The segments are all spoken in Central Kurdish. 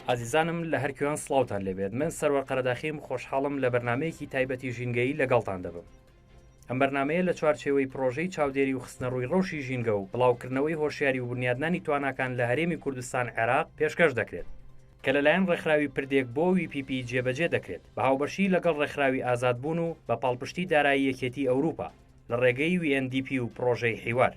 ئازیزانم لە هەر کوێن سڵاوتان لێبێت من سەروەر قەرەداخیم خۆشحاڵم لە بەرنمەیەکی تایبەتی ژینگەیی لەگەڵتان دەبم ئەم بەرنمەیە لە چوارچێوەی پرۆژەی چاودێری و خستنەڕووی ڕەوشی ژینگە و بڵاوکردنەوەی هۆشیاری و بنیادنانی تواناکان لە هەرێمی کوردستان عێراق پێشکەش دەکرێت کە لەلایەن ڕێکخراوی پردێک بۆ WPP جێبەجێ دەکرێت بە هاوبەشی لەگەڵ ڕێکخراوی ئازادبوون و بە پاڵپشتی دارایی یەکێتی ئەوروپا لە ڕێگەی UNDP و پڕۆژەی حیوار.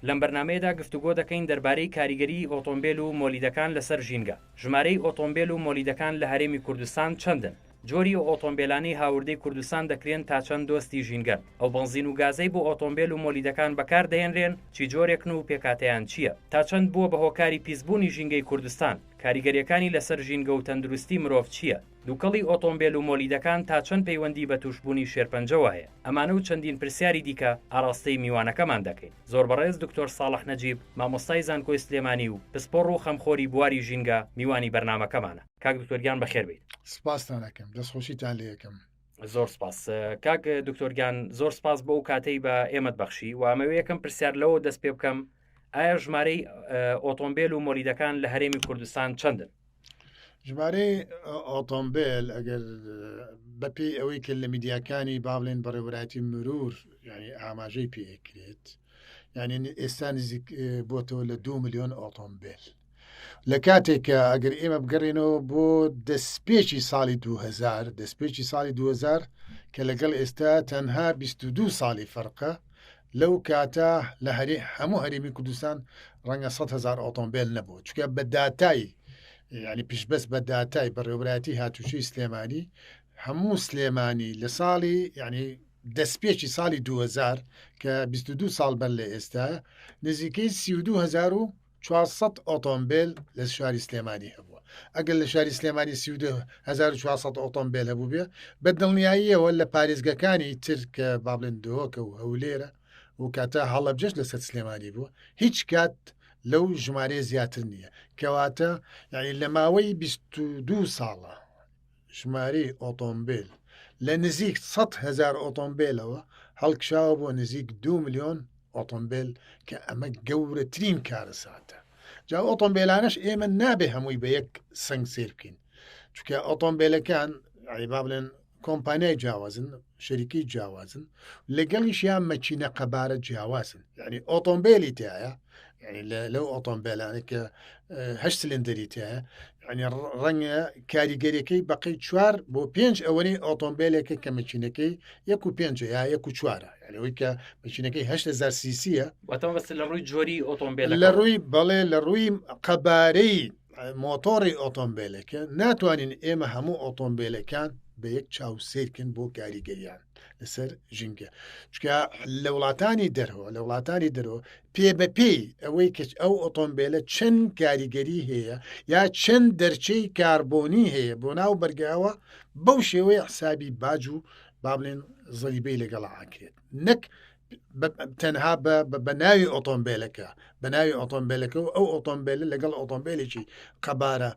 لەم بەرنامەیەدا گفتوگۆ دەکەین دەربارەی کاریگەریی ئۆتۆمبێل و مۆلیدەکان لەسەر ژینگە، ژمارەی ئۆتۆمبێل و مۆلیدەکان لە هەرێمی کوردستان چەندن؟ جۆری ئەو ئۆتۆمبێلانەی هاوردەی کوردستان دەکرێن تا چەند دۆستی ژینگەن؟ ئەو بەنزین و گازەی بۆ ئۆتۆمبێل و مۆلیدەکان بەکار دەهێنرێن چی جۆرێکن و پێکهاتەیان چییە؟ تا چەند بووە بە هۆکاری پیسبوونی ژینگەی کوردستان؟ کاریگەرییەکانی لەسەر ژینگە و تەندروستی مرۆڤ چییە؟ دووکەڵی ئۆتۆمبێل و مۆلیدەکان تا چەند پەیوەندی بە تووشبوونی شێرپەنجەوە هەیە؟ ئەمانە و چەندین پرسیاری دیکە ئاڕاستەی میوانەکەمان دەکەین. زۆر بەڕێز دکتۆر ساڵح نەجیب، مامۆستای زانکۆی سلێمانی و پسپۆڕ و خەمخۆری بواری ژینگە میوانی بەرنامەکەمانە. کاک دکتۆر گیان بەخێر بێیت. سپاستان ئەکەم، دەستخۆشیتان لێ ئەکەم. زۆر سپاس کاک دکتۆر گیان، زۆر سپاس بۆ ئەو کاتەی بە ئێمەت بەخشی و ئەمەوێ یەکەم پرسیار لەوە دەست پێ بکەم، ئایا ژمارەی ئۆتۆمبێل و مۆلیدەکان لە هەرێمی کوردستان چەندن؟ ژمارەی ئۆتۆمبێل ئەگەر بەپێی ئەوەی کە لە میدیاکانی با بڵێن بەڕێوەبەرایەتی مرور یعنی ئاماژەی پێکرێت یعنی ئێستا نزیک بۆتەوە لە دو میلیۆن ئۆتۆمبێل لە کاتێک کە ئەگەر ئێمە بگەڕێنەوە بۆ دەستپێکی ساڵی 2000 دەستپێکی ساڵی 2000 کە لەگەڵ ئێستا تەنها 22 ساڵی فەرقە لەو کاتە لە هەرێ هەموو هەرێمی کوردستان ڕەنگە 100 هزار ئۆتۆمبیل نەبوو چکە بە داتای ینی پشتبەست بە داتای بەڕێوبراتی هاتوچۆی سلێمانی هەموو سلێمانی لە ساڵی ینی دەستپێکی ساڵی 2000 کە 22 ساڵ بەر لە ئێستا نزیکەی 32 هزار و 400 ئۆتۆمبیل لە شاری سلێمانی هەبووە ئەگەر لە شاری سلێمانی 400 ئۆتۆمبیل هەبوو بێ بە دڵنیاییەوە لە پارێزگەکانی تر کە با بڵێن دهۆکە و هەولێرە و کاتە هەڵەبجەش لەسەر سلێمانی بووە هیچ کات لەو ژمارەیە زیاتر نییە کەواتە یعنی لە ماوەی 22 ساڵە ژمارەی ئۆتۆمبیل لە نزیک 100 هزار ئۆتۆمبیلەوە هەڵکشاوە بۆ نزیک 2 میلیۆن ئۆتۆمبیل کە ئەمە گەورەترین کارەساتە جا ئۆتۆمبیلانەش ئێمە نابێ هەمووی بە یەک سنگ سێر بکەین چونکە ئۆتۆمبیلەکان با بڵێن کۆمپانیای جیاوازن شەریکی جیاوازن لەگەڵیشیان مەکینە قەبارە جیاوازن یعنی ئۆتۆمبیلی تایە لەو ئۆتۆمبیلانە کە هەشت سلندەری تایە یعنی ڕەنگە کاریگەریەکەی بەقەی چوار بۆ پێنج ئەوەنەی ئۆتۆمبیلێکە کە مەکینەکەی یەک و پێنج یا یەک و چوارە یعنی ئەوەی کە مەکینەکەی 8000 سیسیە واتە بەس لە ڕووی جۆری ئۆتۆمبیل لە ڕووی بەڵێ لە ڕووی قەبارەی مۆتۆڕی ئۆتۆمبیلەکە ناتوانین ئێمە هەموو ئۆتۆمبیلەکان بە یەک چاو سیرکن بۆ کاریگەریان لەسەر ژینگە چکە لە وڵاتانی دەرەوە لە وڵاتانی دەرەوە پێ بە پێی ئەوەی کە ئەو ئۆتۆمبیلە چەند کاریگەری هەیە یا چەند دەرچەی کاربۆنی هەیە بۆ ناو بەرگاوە بەو شێوەی حسابی باج و با بڵێن زەریبەی لەگەڵ ئاکرێت نەک تەنها بە ناوی ئۆتۆمبیلەکە بە ناوی ئۆتۆمبیلەکە و ئەو ئۆتۆمبیلە لەگەڵ ئۆتۆمبیلێکی قەبارە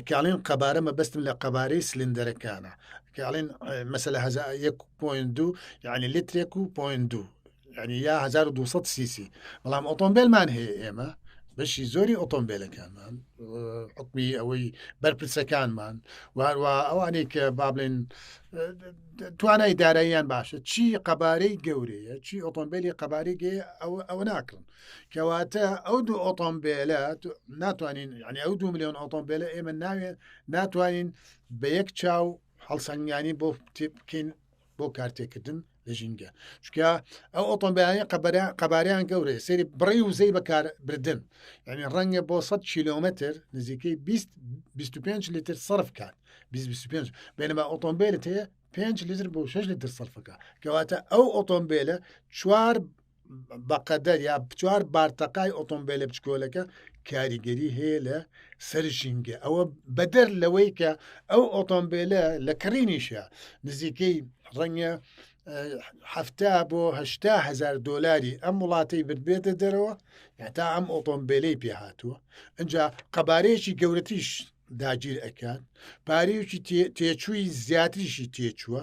کاڵین قەبارە مەبەستم لە قەبارەی سلندەرەکانە کاڵین مەسەلە 1.2 یعنی لترێک و point دوو یعنی یا 1200 سیسی بەڵام ئۆتۆمبیلمان هەیە ئێمە بەشی زۆری ئۆتۆمبیلەکانمان حکمی ئەوەی بەرپرسەکانمان وهروە ئەوانەی کە با بڵێن توانای داراییان باشە چی قەبارەی گەورەیە چی ئۆتۆمبیلی قەبارەی گەیە ئەوە ئەوە ناکڕن کەواتە ئەو دوو ئۆتۆمبیلە ناتوانین یعنی ئەو دو میلیۆن ئۆتۆمبیلە ئێمە ناوێ ناتوانین بە یەک چاو هەڵسەنگانی بۆ بکەین بۆ کارتێکردن لە ژینگە چکە ئەو ئۆتۆمبیلانی قەباریان گەورەیە سەری بڕی وزەی بەکاربردن یعنی ڕەنگە بۆ 100 کیلومتر نزیکەی 20 25 لیتر صرف کات 25 بینەما ئۆتۆمبیلت هەیە 5 لیتر بۆ 6 لیتر سەرفەکە کەواتە ئەو ئۆتۆمبیلە چوار بەقەدەر یا چوار بارتەقای ئۆتۆمبیلە بچکۆلەکە کاریگەری هەیە لە سەر ژینگە ئەوە بەدەر لەوەی کە ئەو ئۆتۆمبیلە لە کڕینیشە نزیکەی ڕەنگە هەفتا بۆ هەشتا هزار دۆلاری ئەم وڵاتەی بردبێتە دەرەوە هەتا ئەم ئۆتۆمبیلەی پێهاتووە ئەجا قەبارەیەکی گەورەتریش داگیر ئەکات پارەیەکی تێچووی زیاتریشی تێچووە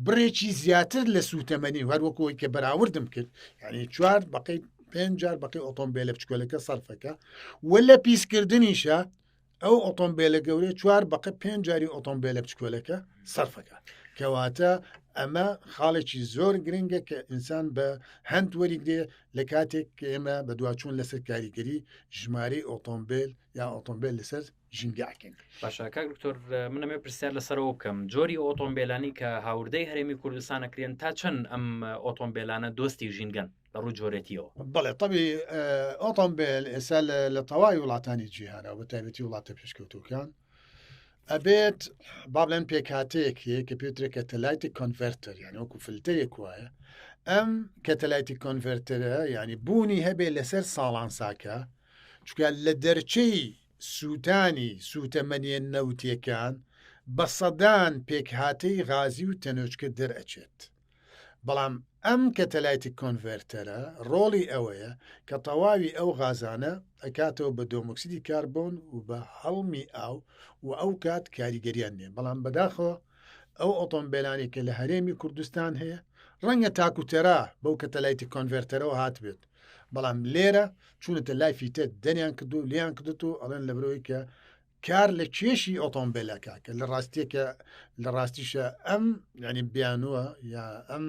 بڕێکی زیاتر لە سوتەمەنی هەر وەکەوەی کە بەراوردم کرد یعنی چوار بەقەی پێنج جار بەقی ئۆتۆمبیلە بچکۆلەکە سەرفەکە و لە پیسکردنیشە. ئەو ئۆتۆمبیلە گەورەی چوار بەقە پێنج جاری ئۆتۆمبیلە بچکۆلەکە سەرفەکە کەواتە ئەمە خاڵێکی زۆر گرنگە کە ئینسان بە هەند وەریگرێ لە کاتێک کە ئێمە بەدواچوون لەسەر کاریگەری ژمارەی ئۆتۆمبیل یا ئۆتۆمبیل لەسەر ژینگە ئەکەین. باشە کاک دکتۆر من ئەمێ پرسیار لەسەرەوە بکەم جۆری ئۆتۆمبیلانی کە هاوردەی هەرێمی کوردستان ئەکرێن تا چەند ئەم ئۆتۆمبیلانە دۆستی ژینگەن لە ڕووی جۆرێتیەوە؟ بەڵێ تەبی ئۆتۆمبیل ئێستا لە تەواوی وڵاتانی جیهانە بە تایبەتی وڵاتە پێشکەوتوەکان ئەبێت با بڵێن پێکهاتەیەک هەیە کە پێترێ catalytic converter یعنی وەکو فلتەرێک وایە ئەم catalytic converter ە یعنی بوونی هەبێ لەسەر ساڵانساکە چونکە لە دەرچەی سووتانی سووتەمەنیە نەوتیەکان بە سەدان پێکهاتەی غازی و تەنۆچکە دەرئەچێت. بەڵام ئەم catalytic converter ە ڕۆڵی ئەوەیە کە تەواوی ئەو غازانە ئەکاتەوە بە دۆمۆکسیدی کاربۆن و بە هەڵمی ئاو و ئەو کات کاریگەریان نییە بەڵام بەداخەوە ئەو ئۆتۆمبیلانی کە لە هەرێمی کوردستان هەیە ڕەنگە تاکوتەرا بەو catalytic converter ەوە هاتبێت بەڵام لێرە چوونەتە لای فیتەر دەریان کردو لیان کردو و ئەڵێن لە برۆی کە کار لە کێشی ئۆتۆمبیلەکە کە لە ڕاستیەکە لە ڕاستیشە ئەم ینی بیانووە یا ئەم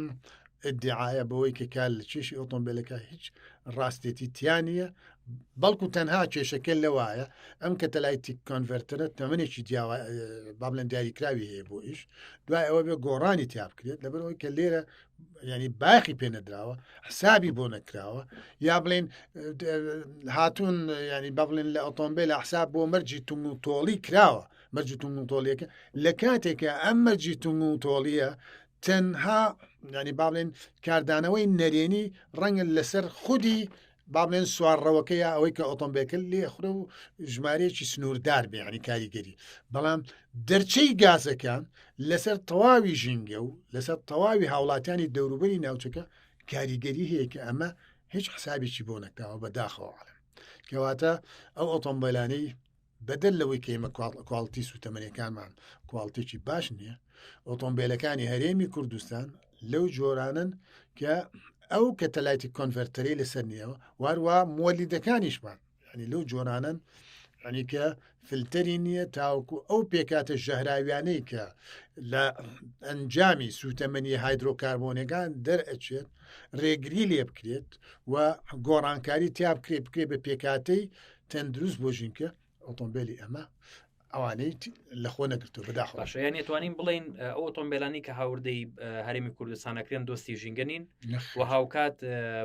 ئیدعاە بەوەی کە کار لە کێشی ئۆتۆمبیلەکە هیچ ڕاستێتی تیانە بەڵکو تەنها کێشەکە لەوایە ئەم catalytic converter ە تەمەێکی دیاوە با بڵێن دیاریکراوی هەیە بۆ ئیش دوای ئەوە بێ گۆڕانی تیا بکرێت لەبەرەوەی کە لێرە ینی باخی پێ نەدراوە حسابی بۆ نەکراوە یا بڵێن هاتوون ینی با بڵێن لە ئۆتۆمبیل حساب بۆ مەرجی تون و تۆڵی کراوە مەرجی تون و تۆڵیەکە لە کاتێکە ئەم مەرجی تون و تۆڵیە تەنها ینی با بڵێن کاردانەوەی نەرێنی ڕەنگە لەسەر خودی با بڵێن سوارڕەوەکە یا ئەوەی کە ئۆتۆمبیلەکە لێ خورە و ژمارەیەکی سنووردار بێ ینی کاریگەری بەڵام دەرچەی گازەکان لەسەر تەواوی ژینگە و لەسەر تەواوی هاوڵاتیانی دەوروبەری ناوچەکە کاریگەری هەیە کە ئەمە هیچ حسابێکی بۆ نەکراوە بەداخەوە عالم کەواتە ئەو ئۆتۆمبیلانەی بەدەر لەوەی کە ئێمە کواڵتی سوتەمەنیەکانمان کواڵتێکی باش نییە ئۆتۆمبیلەکانی هەرێمی کوردستان لەو جۆرانن کە ئەو catalytic converter ەی لەسەر نییەوە واروا مۆلیدەکانیشمان ینی لەو جۆرانن ینی کە فلتەری نییە تاوەکو ئەو پێکاتە ژەهراویانەی کە لە ئەنجامی سوتەمەنی هایدرۆکاربۆنەکان دەرئەچێت ڕێگری لێ بکرێت و گۆڕانکاری تیا بکرێت بکرێت بە پێکاتەی تەندروست بۆ ژینکە ئۆتۆمبیلی ئەمە ئەوانەی لە خۆ نەگرتو بەداخەوە. باشە یان توانین بڵین ئەو ئۆتۆمبیلانی کە هاوردەی هەرێمی کوردستانەکرێن دۆستی ژینگە نین و هاوکات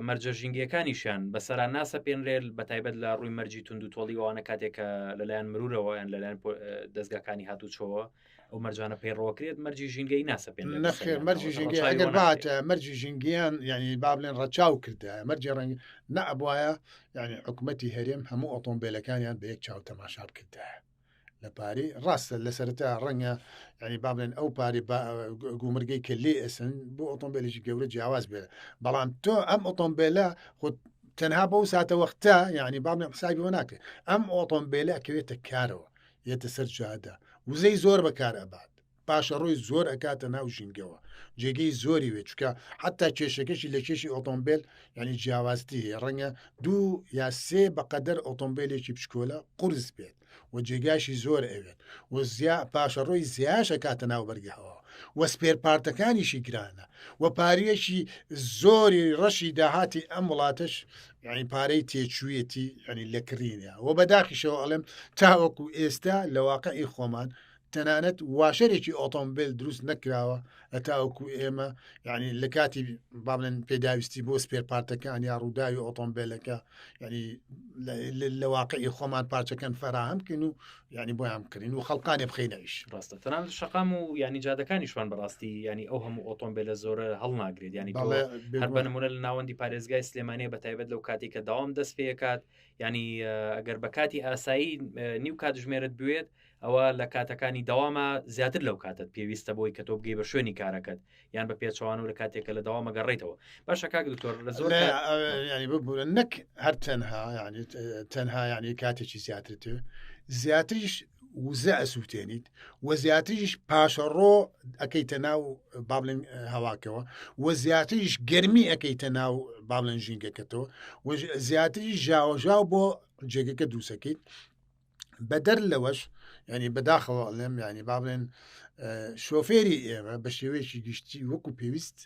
مەرجە ژینگەکانیشیان بەسەرا ناسەپێنرێت بە تایبەت لە ڕووی مەرجی تونند و تۆڵی ئەوانە کاتێک کە لەلایەن مرورەوە یان لەلایەن دەستگاکانی هاتوچۆوە ئەو مەرجانە پەیڕەوەکرێت مەرجی ژینگەی ناسەپێن نەخێر مەرجی ژینگەی ئەگەر باتە مەرجی ژینگەیان یعنی با بڵێن ڕەچاو کردە مەرجی ڕەنگ نەبواە یعنی حکوومەتی هەرێم هەموو ئۆتۆمبیلەکانیان بە یەک چاو تەماشا بکردایە لە پاری ڕاستە لە سەرەتا ڕەنگە ینی با بڵێن ئەو پاری گومرگەی کە لێ ئێسن بۆ ئۆتۆمبیلێکی گەورە جیاواز بێت بەڵام تۆ ئەم ئۆتۆمبیلە خۆ تەنها بەو ساتە وەختە یعنی با بڵێن حسابی بۆ ناکرێت ئەم ئۆتۆمبیلە ئەکەوێتە کارەوە یەتە سەر جادە وزەی زۆر بەکار ئەبات پاشەڕۆی زۆر ئەکاتە ناو ژینگەوە جێگەی زۆری وێ چکە حتا کێشەکەشی لە کێشی ئۆتۆمبیل ینی جیاوازتی هەیە ڕەنگە دوو یا سێ بەقەدەر ئۆتۆمبیلێکی بچکۆلە قورس بێت و جێگاشی زۆر ئەوێت و زیا پاشەڕۆی زیاشە کاتە ناو بەرگەهەوە و spare part ەکانیشی گرانە و پاریەکی زۆری ڕەشی داهاتی ئەم وڵاتەش یعنی پارەی تێچوویەتی ینی لە کڕینە و بەداخیشەوە ئەڵێم تاوەکو ئێستا لە واقعی خۆمان تەنانەت واشەرێکی ئۆتۆمبیل دروست نەکراوە هەتاوەکو ئێمە یعنی لە کاتی با بڵێن پێداویستی بۆ spare part ەکان یا ڕووداوی ئۆتۆمبیلەکە ینی لە واقعی خۆمان پارچەکەن فەراهەم بکەین و ینی بۆیان بکەین و خەڵکانێ بخینەویش ڕاستە تەنان شەقام و ینی جادەکانیشمان بەڕاستی ینی ئەو هەموو ئۆتۆمبیلە زۆرە هەڵناگرێت ینی هەر بە نمونە لە ناوەندی پارێزگای سلێمانیە بە تایبەت لەو کاتی کە داوام دەست پێکات ینی ئەگەر بە کاتی ئاسایی نیو کاتژمێرت بوێت ئەوە لە کاتەکانی دەوامە زیاتر لەو کاتت پێویستە بۆی کە تۆ بگەی بە شوێنی کارەکەت یان بە پێچەوان و لە کاتێکە لە دەوامە گەڕیتەوە باشە کاک دکتۆر لە زۆر ینی ببوورە نەک هەر تەنها ینی تەنها ینی کاتێکی زیاتر تێ زیاتریش وزە ئەسووتێنیت و زیاتریش پاشەڕۆ ئەەکەیتە ناو بابلن هەواکەوە و زیاتریش گەرمی ئەەکەیتە ناو بابلن ژینگەکەتەوە و زیاتریش ژاوەژاو بۆ جێگەکە دووسەکەیت. بەدەر لەوەش ینی بەداخەوە ئەڵێم ینی با بڵێن شۆفێری ئێمە بە شێوەیەکی گشتی وەکو پێویست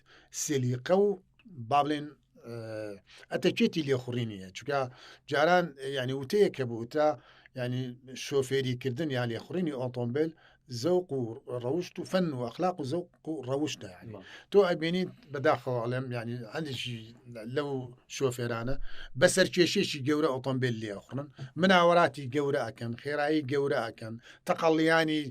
سلیقە و با بڵێن ئەتەکێتی لێخوڕی نییە چونکە جاران ینی وتەیەکە بوو تا ینی شۆفێری کردن یان لێخوڕینی ئۆتۆمبیل زەوق و ڕەوشت و فەن و ئەخلاق و زەوق و ڕەوشتە ینی تۆ ئەبینیت بەداخەوە ئەڵێم ینی هەندێکی لەو شۆفێرانە بە سەرکێشێکی گەورە ئۆتۆمبیل لێخڕن مناوەراتی گەورە ئەکەن خێرایی گەورە ئەکەن تەقەڵیانی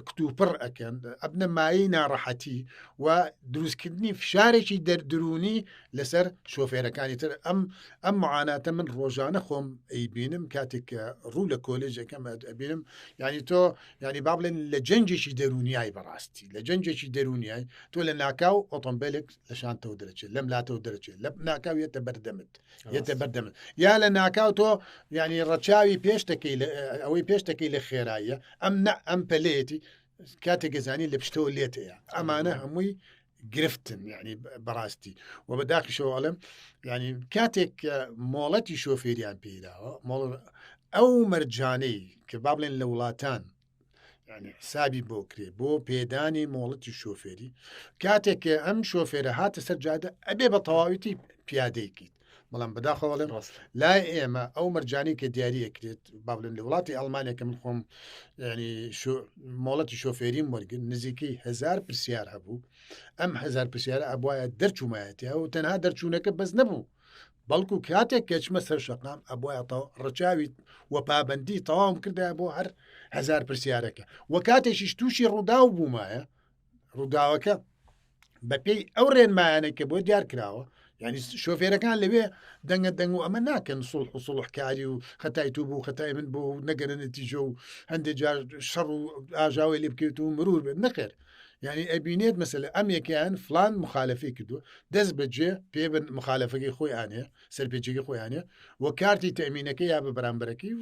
کتوپڕ ئەکەن ئەبنە مایەی ناڕەحەتی و دروستکردنی فشارێکی دەردرونی لەسەر شۆفێرەکانی تر ئەم ئەم معاناتە من ڕۆژانە خۆم ئەیبینم کاتێک کە ڕوو لە کۆلێژەکەم ئەبینم یعنی تۆ یعنی با بڵێن لە جەنگێکی دەرونیای بەڕاستی لە جەنگێکی دەرونیای تۆ لە ناکاو ئۆتۆمبیلێک لە شانتەوە دەرەچێت لەم لاتەوە دەرەچێت لە ناکاو یەتە بەردەمت یەتە بەردەمت یا لە ناکاو تۆ یعنی ڕەچاوی پێش دەکەی ئەوەی پێش دەکەی لە خێراییە ئەم نە ئەم پەلەیەتی کاتێک گەزانی لە پشتەوە لێتەیە ئەمانە هەمووی گرفتن یعنی بەڕاستی و بە داخیشەوە ئەڵێم ینی کاتێک مۆڵەتی شۆفێریان پێداوە ئەو مەرجانەی کە با بڵێن لە وڵاتان ینی حسابی بۆ کرێ بۆ پێدانی مۆڵەتی شۆفێری کاتێک کە ئەم شۆفێرە هاتە سەر جادە ئەبێ بە تەواویتی پیادەیکەیت بەڵام بەداخەوە بڵێم ڕاست لای ئێمە ئەو مەرجانی کە دیاری ئەکرێت با بڵێن لە وڵاتی ئەڵمانیا کە من خۆم ینی مۆڵەتی شۆفێریم وەرگرت نزیکەی هزار پرسیار هەبوو ئەم هزار پرسیارە ئەبواە دەرچوومایەتی و تەنها دەرچوونەکە بەس نەبوو بەڵکو کاتێک کەچمە سەر شەقام ئەبواە ڕەچاوی و پابندی تەواوم کردای بۆ هەر هزار پرسیارەکە و کاتێکیش تووشی ڕووداو بوومایە ڕووداوەکە بەپێی ئەو ڕێنمایانە کە بۆ دیار کراوە ینی شۆفێرەکان لەوێ دەنگە دەنگ و ئەمە ناکەن سڵح و سڵحکاری و خەتای تو بوو خەتای من بۆ نەگەرە نەتیجە و هەندێک جار شەڕ و ئاژاوی لێ بکەوێت و مرور بێت نەخێر یعنی ئەبینێت مەسەلە ئەم یەکیان فلان مخالفەی کردووە دەست بەجێ پێ بن مخالفەکەی خۆی ئانێ سەرپێچەکەی خۆیانێ و کارتی تەمینەکە یا بە بەرامبەرەکەی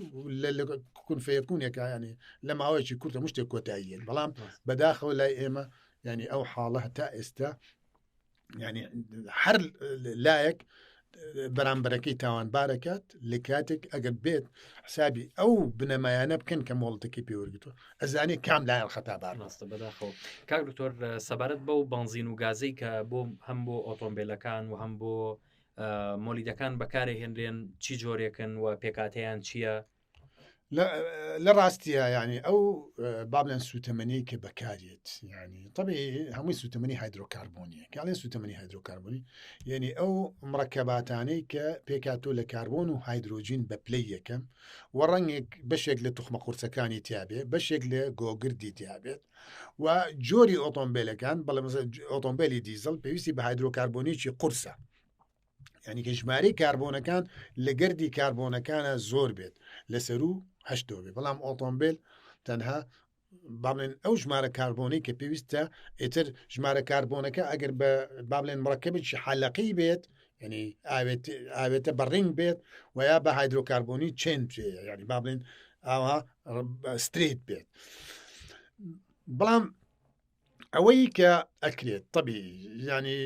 لە کونفەیەکونێکە ینی لە ماوەیەکی کورتە مشتێک کۆتاییە بەڵام بەداخەوە لای ئێمە ینی ئەو حاڵە هەتا ئێستا ینی هەر لایەک بەرامبەرەکەی تاوانبارەکات لە کاتێک ئەگەر بێت حسابی ئەو بنەمایانە بکەن کە مۆڵتەکەی پێوەرگتووە ئەزانێ کام لایەن خەتابار ڕاستە بەداخەوە کاک دکتۆر سەبارەت بەو بەنزین و گازەی کە بۆ هەم بۆ ئۆتۆمبیلەکان و هەم بۆ مۆلیدەکان بەکارهێنرێن چی جۆرێکن و پێکاتەیان چییە؟ لە ڕاستیە ینی ئەو با بڵێن سوتەمەنی کە بەکارێت ینی طبی هەمووی سوتەمەنی هایدرۆکاربۆنیە کاڵێن سوتەمەنی هایدرۆکاربۆنی یعنی ئەو مڕەکەباتانەی کە پێکاتۆ لە کاربۆن و هایدرۆجین بە پلەی یەکەم و ڕەنگێک بەشێک لە توخمە قورسەکانی تیاابێ بەشێک لە گۆگردی تیاابێت و جۆری ئۆتۆمبیلەکان بەڵێ ئۆتۆمبیلی دیزڵ پێویستی بە هایدرۆکاربۆنیی قورسە ینی کە ژمارەی کاربۆنەکان لە گەردی کاربۆنەکانە زۆر بێت لە سەرو هەشتەوە بێت بەڵام ئۆتۆمبیل تەنها بابلێن ئەو ژمارە کاربۆنی کە پێویستە ئیتر ژمارە کاربۆنەکە ئەگەر بە بابلێن مڕەکەبێکی حەلەقی بێت ینی ئاوێتە بە ڕینگ بێت و یا بە هایدرۆکاربۆنی چێن پێ ینی با بڵێن ئاوا ستریت بێت بەڵام ئەوەی کە ئەکرێت طبی ینی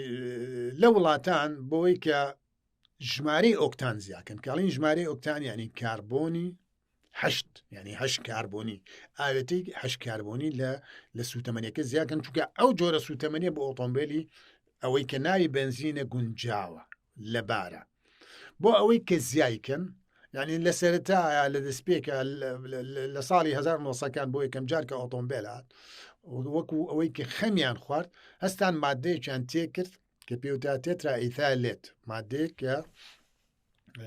لە وڵاتان بۆی کە ژمارەی ئۆکتان زیاکەن کاڵین ژمارەی ئۆکتان ینی کاربۆنی هەشت ینی هەشت کاربۆنی ئاوێتەی هەشت کاربۆنی لە لە سوتەمەنیەکە زیاکەن چونکە ئەو جۆرە سوتەمەنیە بۆ ئۆتۆمبیلی ئەوەی کە ناوی بنزینە گونجاوە لەبارە بۆ ئەوەی کە زیایکەن یعنی لە سەرەتا لە دەستپێکە لە ساڵی 1970کان بۆ یەکەم جار کە ئۆتۆمبیل هات وەکو ئەوەی کە خەمیان خوارد هەستان مادەیەکیان تێکرد کە پێوتا تێترا ئیثالێت مادەیەک کە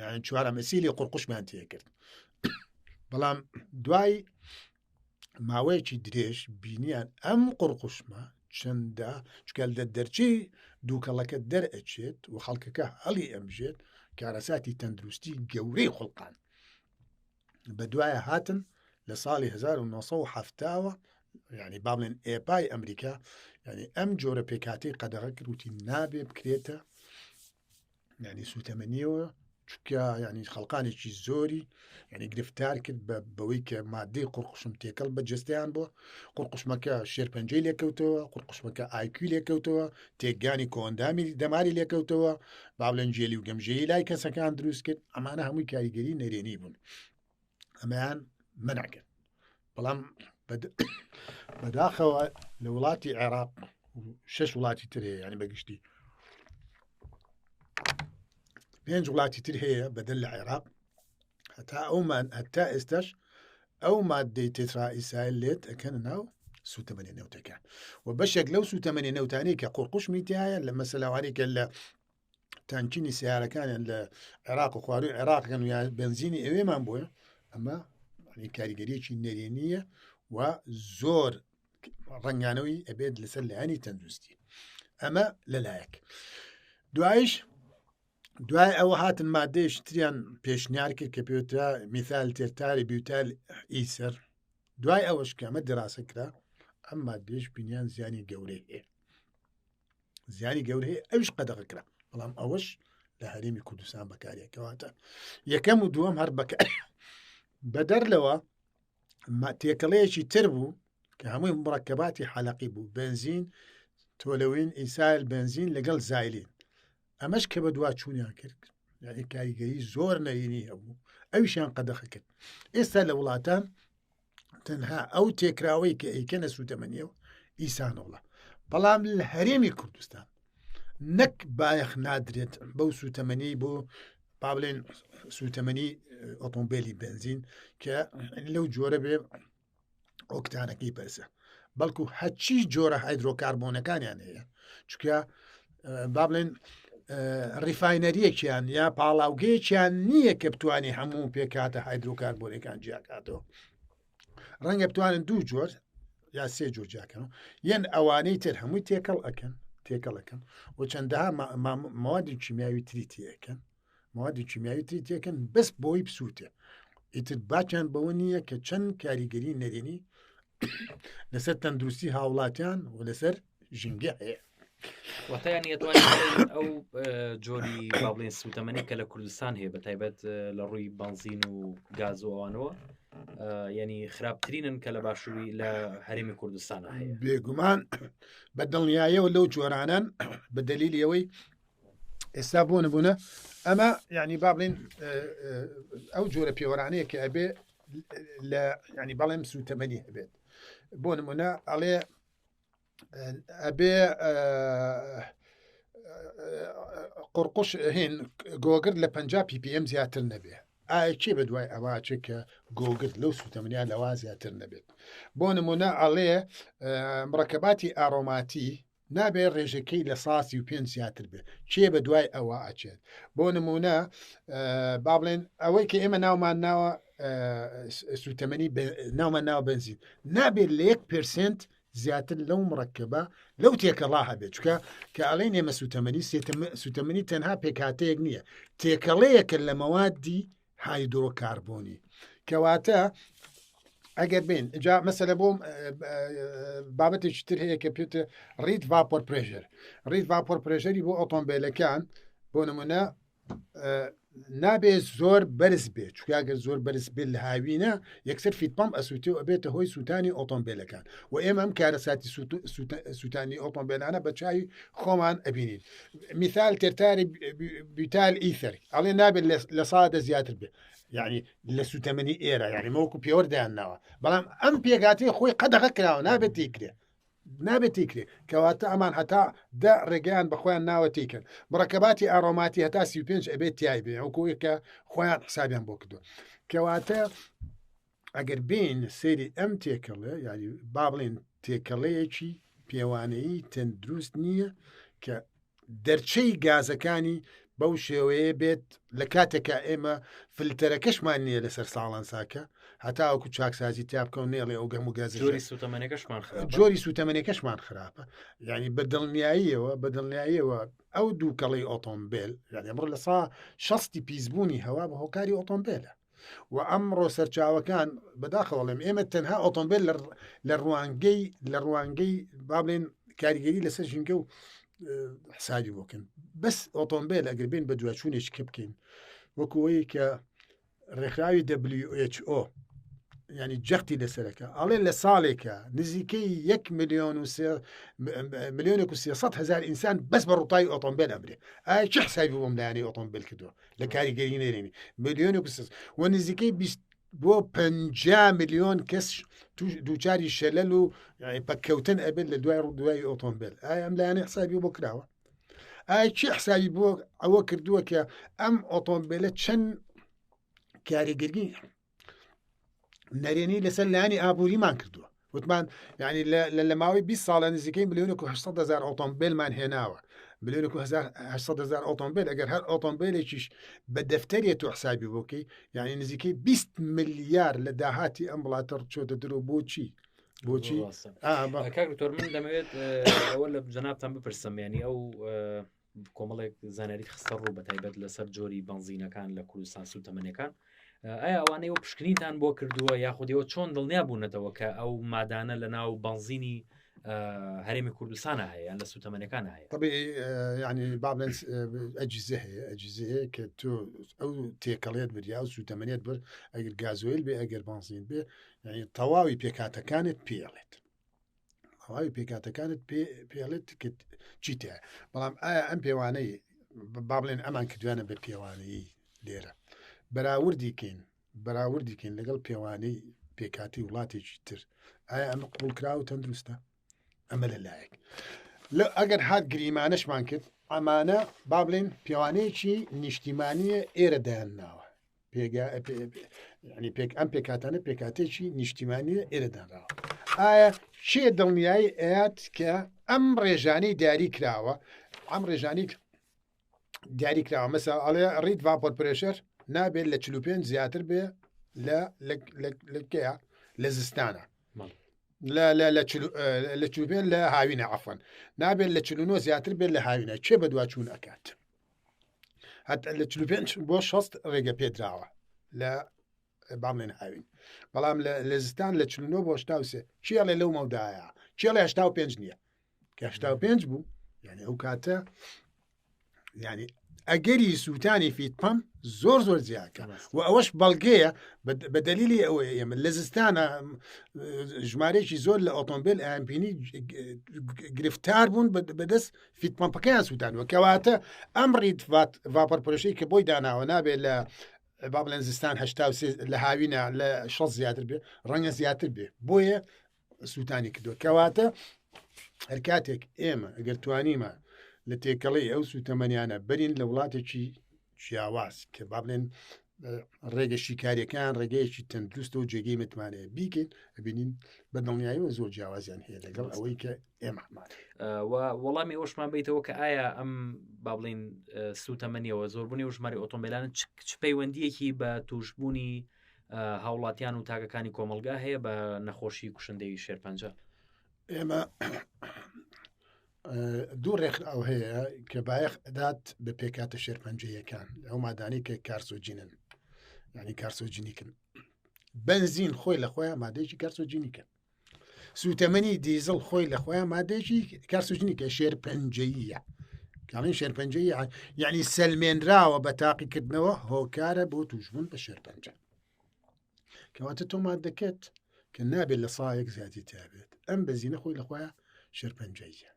یعنی چوارەم ئەسیلی قورقوشمیان تێکرد بەڵام دوای ماوەیەکی درێژ بینیان ئەم قورقوشمە چەندە چکەل دە دەرچەی دووکەڵەکە دەرئەچێت و خەڵکەکە هەڵی ئەمژێت کارەساتی تەندروستی گەورەی خوڵقان بە دوایە هاتن لە ساڵی 1970ەوە ینی با بڵێن ئێپای ئەمریکا ینی ئەم جۆرە پێکاتی قەدەغە کردوتی نابێ بکرێتە ینی سوتەمەنیەوە چکە ینی خەڵقانێکی زۆری ینی گرفتار کرد بە بەوەی کە مادەی قڕقشم تێکەڵ بە جستیان بۆ قڕقشمەکە شێرپەنجەی لێکەوتەوە قڕقشمەکە ئایکوی لێکەوتەوە تێکگانی کۆئەندامی دەماری لێکەوتەوە با بڵێن گێلی و گەمژەیی لای کەسەکان دروست کرد ئەمانە هەمووی کاریگەری نەرێنی بوون ئەمەیان منع کرد. بەڵام بەداخەوە لە وڵاتی عێراق شش وڵاتی تر هەیە ینی بەگشتی پێنج وڵاتی تر هەیە بەدەل لە عێراق هەتا ئەومان هەتا ئێستاش ئەو مادەی تێترا ئیسایل لێت ئەکەنە ناو سوتەمەنی نەوتەکان و بەشێک لەو سوتەمەنی نەوتانی کە قورقوشمی تایە لە مەسەلاوانی کە لە تانکینی سیارەکانیان لە عێراق و خواروی عێراقن یا بنزینی ئەوێمان بۆیە ئەمە کاریگەریەکی نەرێنیە و زۆر ڕنگانەوەی ئەبێت لەسەر لایەنی تەندروستی ئەمە لەلایەک دوایش دوای ئەوە هاتن مادەیەکی تریان پێشنیار کرد کە پێوترا میثال تێرتاری بیوتال ئیسەر دوای ئەوەش کە ئەمە دراسە کرا ئەم مادەیش بینیان زیانی گەورەی هەیە زیانی گەورەی ئەوش قەدەغە کرا بەڵام ئەوەش لە هەرێمی کوردستان بەکارێ کەواتە یەکەم و دووەم هەر بەکە بەدەر لەوە تێکەڵەیەکی تر بوو کە هەمووی مڕەکەباتی حەلقی بوو بنزین تۆلەوین ئیسایل بنزین لەگەڵ زایلین ئەمەش کە بە دوا چوونیان کرد یعنی کاریگەری زۆر نەرێنی هەبوو ئەویشیان قەدەخە کرد ئێستا لە وڵاتان تەنها ئەو تێکراوەی کە ئەیکەنە سوتەمەنیەوە ئیسانۆڵە بەڵام لە هەرێمی کوردستان نەک بایەخ نادرێت بەو سوتەمەنی بۆ با بڵێن سوتەمەنی ئۆتۆمبیلی بنزین کە لەو جۆرە بێ ئۆکتانەکەی بەرزە بەڵکو هەرچی جۆرە هایدرۆکاربۆنەکانیان هەیە چکە با بڵێن ڕیفاینەریەکیان یا پاڵاوگەیەکیان نییە کە بتوانێت هەموو پێکاتە هایدرۆکاربۆنەکان جیاکاتەوە ڕەنگە بتوانن دوو جۆر یا سێ جۆر جیاکەن یەن ئەوانەی تر هەمووی تێکەڵ ئەکەن تێکەڵەکەن و چەندەها ماوادی کیمیاوی تری تێەکەن موادی کیمیاوی تری تێکەن بەس بۆی بسووتێ ئیتر باکیان بەوە نییە کە چەند کاریگەری نەرێنی لەسەر تەندروستی هاوڵاتیان و لەسەر ژینگە هەیە. واتایان یەتوانین ئەو جۆری با بڵێن سوتەمەنی کە لە کوردستان هەیە بە تایبەت لە ڕووی بنزین و گاز و ئەوانەوە ینی خراپترینن کە لە باشووری لە هەرێمی کوردستان هەیە بێگومان بە دڵنیایەوە لەو جۆرانن بە دەلیلی ئەوەی ئێستا بۆ نمونە ئەمە یعنی با بڵین ئەو جۆرە پێوەرانەیە کە ئەبێ لە ینی بەڵێم سوتەمەنی هەبێت بۆ نمونە ئەڵێ ئەبێ قڕقش هین گۆگرد لە 50 ppm زیاتر نەبێ ئایا کێ بە دوای ئەوە ئەچێت کە گۆگرد لەو سوتەمەنیان لەوا زیاتر نەبێت بۆ نمونە ئەڵێ مڕەکەباتی ئارۆماتی نابێ ڕێژەکەی لە سا 35 زیاتر بێت کێ بە دوای ئەوە ئەچێت بۆ نمونە با بڵێن ئەوەی کە ئێمە ناومان ناوە سوتەمەنی ناومان ناوە بنزین نابێت لە یەک پرسنت زیاتر لەو مڕکبە لەو تێکەڵا هەبێت چکە کە ئەڵێن ئێمە سوتەمەنی سوتەمەنی تەنها پێکهاتەیەک نییە تێکەڵەیەکە لە مەوادی هایدرۆکاربۆنی کەواتە ئەگەر بین جا مەسەلە بۆم بابەتێکی تر هەیە کە پێتە ڕیت ڤاپۆر پرێژەر ڕیت ڤاپۆر پرێژەری بۆ ئۆتۆمبیلەکان بۆ نمونە نابێ زۆر بەرز بێت چکاگەر زۆر بەرز بێت لە هاوینە یەکسەر فیتپم ئەسووتێ و ئەبێتە هۆی سووتانی ئۆتۆمبیلەکان و ئێمە ئەم کارەساتی سووتانی ئۆتۆمبیلانە بە چاوی خۆمان ئەبینین میثال تێرتاری بیتال ئیثەر ئەڵێ نابێت لە سادە زیاتر بێت یعنی لە سوتەمەنی ئێرە یعنی مەوەکو پێوەر دایان ناوە بەڵام ئەم پێگاتی خۆی قەدەغە کراوە نابێت تیکرێ نابێت تیکرێ کەواتە ئەمان هەتا دە ڕێگەیان بە خۆیان ناوە تیکن بڕەکەباتی ئارۆماتی هەتا 35 ئەبێت تای بێ ئەوکۆیەکە خۆیان حسابیان بۆ کردو کەواتە ئەگەر بین سەیری ئەم تێکەڵێ یاری با بڵێن تێکەڵەیەکی پێوانەیی تەندروست نییە کە دەرچەی گازەکانی بەو شێوەیە بێت لە کاتێکا ئێمە فلتەرەکەشمان نییە لەسەر ساڵانساکە هەتاوەکو چاکسازی تیا بکەون نێڵێ ئەو گەم و گازە جۆری سوتەمەنەکەشمان خراپە جۆری سوتەمەنەکەشمان خراپە یعنی بە دڵنیاییەوە بە دڵنیاییەوە ئەو دووکەڵی ئۆتۆمبیل یعنی ئەمڕۆ لە سا شەستی پیسبوونی هەوا بە هۆکاری ئۆتۆمبیلە و ئەمڕۆ سەرچاوەکان بەداخەوە بڵێم ئێمە تەنها ئۆتۆمبیل لە ڕوانگەی لە ڕوانگەی با بڵێن کاریگەری لەسەر ژینگە و حسابی بۆکەن بەس ئۆتۆمبیل ئەگەر بین بە دواچوونێکی کە بکەین وەکوەیە کە ڕێکخراوی WHO ینی جەختی لەسەرەکە ئەڵێ لە ساڵێکە نزیکەی 1 میلیۆن و میلیۆنێک و 300 هزار ئینسان بەس بە ڕوتای ئۆتۆمبیل ئەمرێ ئایا چه حسابی بۆم لایەنی ئۆتۆمبیل کردووە لە کاریگەری نەرێنی ملیۆن و و نزیکەی 20 بۆ 50 میلیۆن کەس دووچاری شەلەل و پەککەوتن ئەبێت لە دوای ڕوودوای ئۆتۆمبیل ئایا ئەم لایەنە حسابی بۆ کراوە ئایا کی حسابی بۆ ئەوە کردووە کە ئەم ئۆتۆمبیلە چەند کاریگەری نەرێنی لەسەر لایەنی ئابووریمان کردووە وتمان یعنی لە ماوەی 20 ساڵە نزیکەی ملیۆنێک و 800 هزار ئۆتۆمبیلمان هێناوە ملیۆنێک و 800 هزار ئۆتۆمبیل ئەگەر هەر ئۆتۆمبیلێکیش بە دەفتەرێت و حسابی بۆکەی یعنی نزیکەی 20 ملیار لە داهاتی ئەم وڵاتە چۆتە درۆ بۆچی بۆچی کاک دکتۆر من دەمەوێت ئەوە لە جەنابتان بپرسم ینی ئەو کۆمەڵێک زانیاری خستە ڕوو بە تایبەت لەسەر جۆری بەنزینەکان لە کوردستان سوتەمەنیەکان ئایا ئەوانەی و پشکنینتان بۆ کردووە یاخودەوە چۆن دڵنیا بوونەتەوە کە ئەو مادانە لە ناو بەنزینی هەرێمی کوردستانە هەیە یان لە سوتەمەنەکان هەیە طبیعی ینی با بڵێن ئەجیزە هەیە ئەجیزە هەیە کە تۆ ئەو تێکەڵێت بریا و سوتەمەنێت بر ئەگەر گازۆیل بێ ئەگەر بەنزین بێ یعنی تەواوی پێکاتەکانت پێڵێت تەواوی پێکاتەکانت پێڵێت چی تێ بەڵام ئایا ئەم پێوانەی با بڵێن ئەمان کردوانە بە پێوانەی لێرە بەراوردی کەین بەراوردی کەین لەگەڵ پێوانەی پێکاتی وڵاتێکی تر ئایا ئەمە قبولکرا و تەندروستە ئەمە لە لایەک لە ئەگەر هات گریمانەشمان کرد ئەمانە با بڵێن پێوانەیەکی نیشتیمانیە ئێرە دایان ناوە پێگا ینی پێک ئەم پێکاتانە پێکاتێکی نیشتیمانیە ئێرە دانراوە ئایا چێ دڵنیایی ئەیات کە ئەم ڕێژانەی دیاری کراوە ئەم ڕێژانی دیاری کراوە مەسا ئەڵێ ڕیت ڤاپۆر پرێشەر نابێت لە 45 زیاتر بێ لە لەکەیە لە زستانە لە چوبێن لە هاوینە عفن نابێت لە 49 زیاتر بێت لە هاوینە کێ بەدوا چوون ئەکات هەتا لە 45 بۆ 60 ڕێگە پێدراوە لە بامێن هاوین بەڵام لە زستان لە 49 بۆ 83 کێڵێ لەو مەودایە کێڵێ 85 نییە کە 85 بوو یعنی ئەو کاتە یعنی ئەگەری سووتانی فیت پەم زۆر زۆر زیاکە و ئەوەش بەڵگەیە بە دەلیلی ئەوەیە ئێمە لە زستانە ژمارەیەکی زۆر لە ئۆتۆمبیل ئەمپینی گرفتار بوون بەدەست feed pump ەکەیان سووتانوە کەواتە ئەم rate vapor pressure ی کە بۆی داناوە نابێت لە با بڵێن زستان 83 لە هاوینە لە 6 زیاتر بێ ڕەنگە زیاتر بێ بۆیە سووتانی کردووە کەواتە هەر کاتێک ئێمە ئەگەر توانیمە لە تێکەڵی ئەو سووتەمەنیانە بەرین لە وڵاتێکی جیاواز کە با بڵێن ڕێگە شیکاریەکان ڕێگەیەکی تەندروستە و جێگەی متمانەیە بیکەین ئەبینین بە دڵنیاییەوە زۆر جیاوازیان هەیە لەگەڵ ئەوەی کە ئێمەمان وەڵامی ئەوشمان بیتەوە کە ئایا ئەم با بڵین سوتەمەنیەوە زۆربوونی و ژماری ئۆتۆمبیلان چ پەیوەندیەکی بە توشببوونی هاوڵاتیان و تاکەکانی کۆمەلگا هەیە بە نەخۆشی کوشندەی شێرپەنجە ئێمە دوو ڕێکخراو هەیە کە بایەخ ئەدات بە پێکاتە شێرپەنجەیەکان ئەو مادانەی کە کارسۆجینن ینی کارسۆجینیکن بنزین خۆی لە خۆیان مادەیەکی کارسۆجینیکە سوتەمەنی دیزڵ خۆی لە خۆیان مادەیەکی کارسۆجینیکە شێرپەنجەیە کاڵین شێرپەنجەی یعنی سەلمێنراوە بە تاقیکردنەوە هۆکارە بۆ توشبوون بە شێرپەنجە کەواتە تۆ مادەکەت کە نابێت لە سایەک زیادی تابێت ئەم بەزینە خۆی لە خۆیان شێرپەنجەیە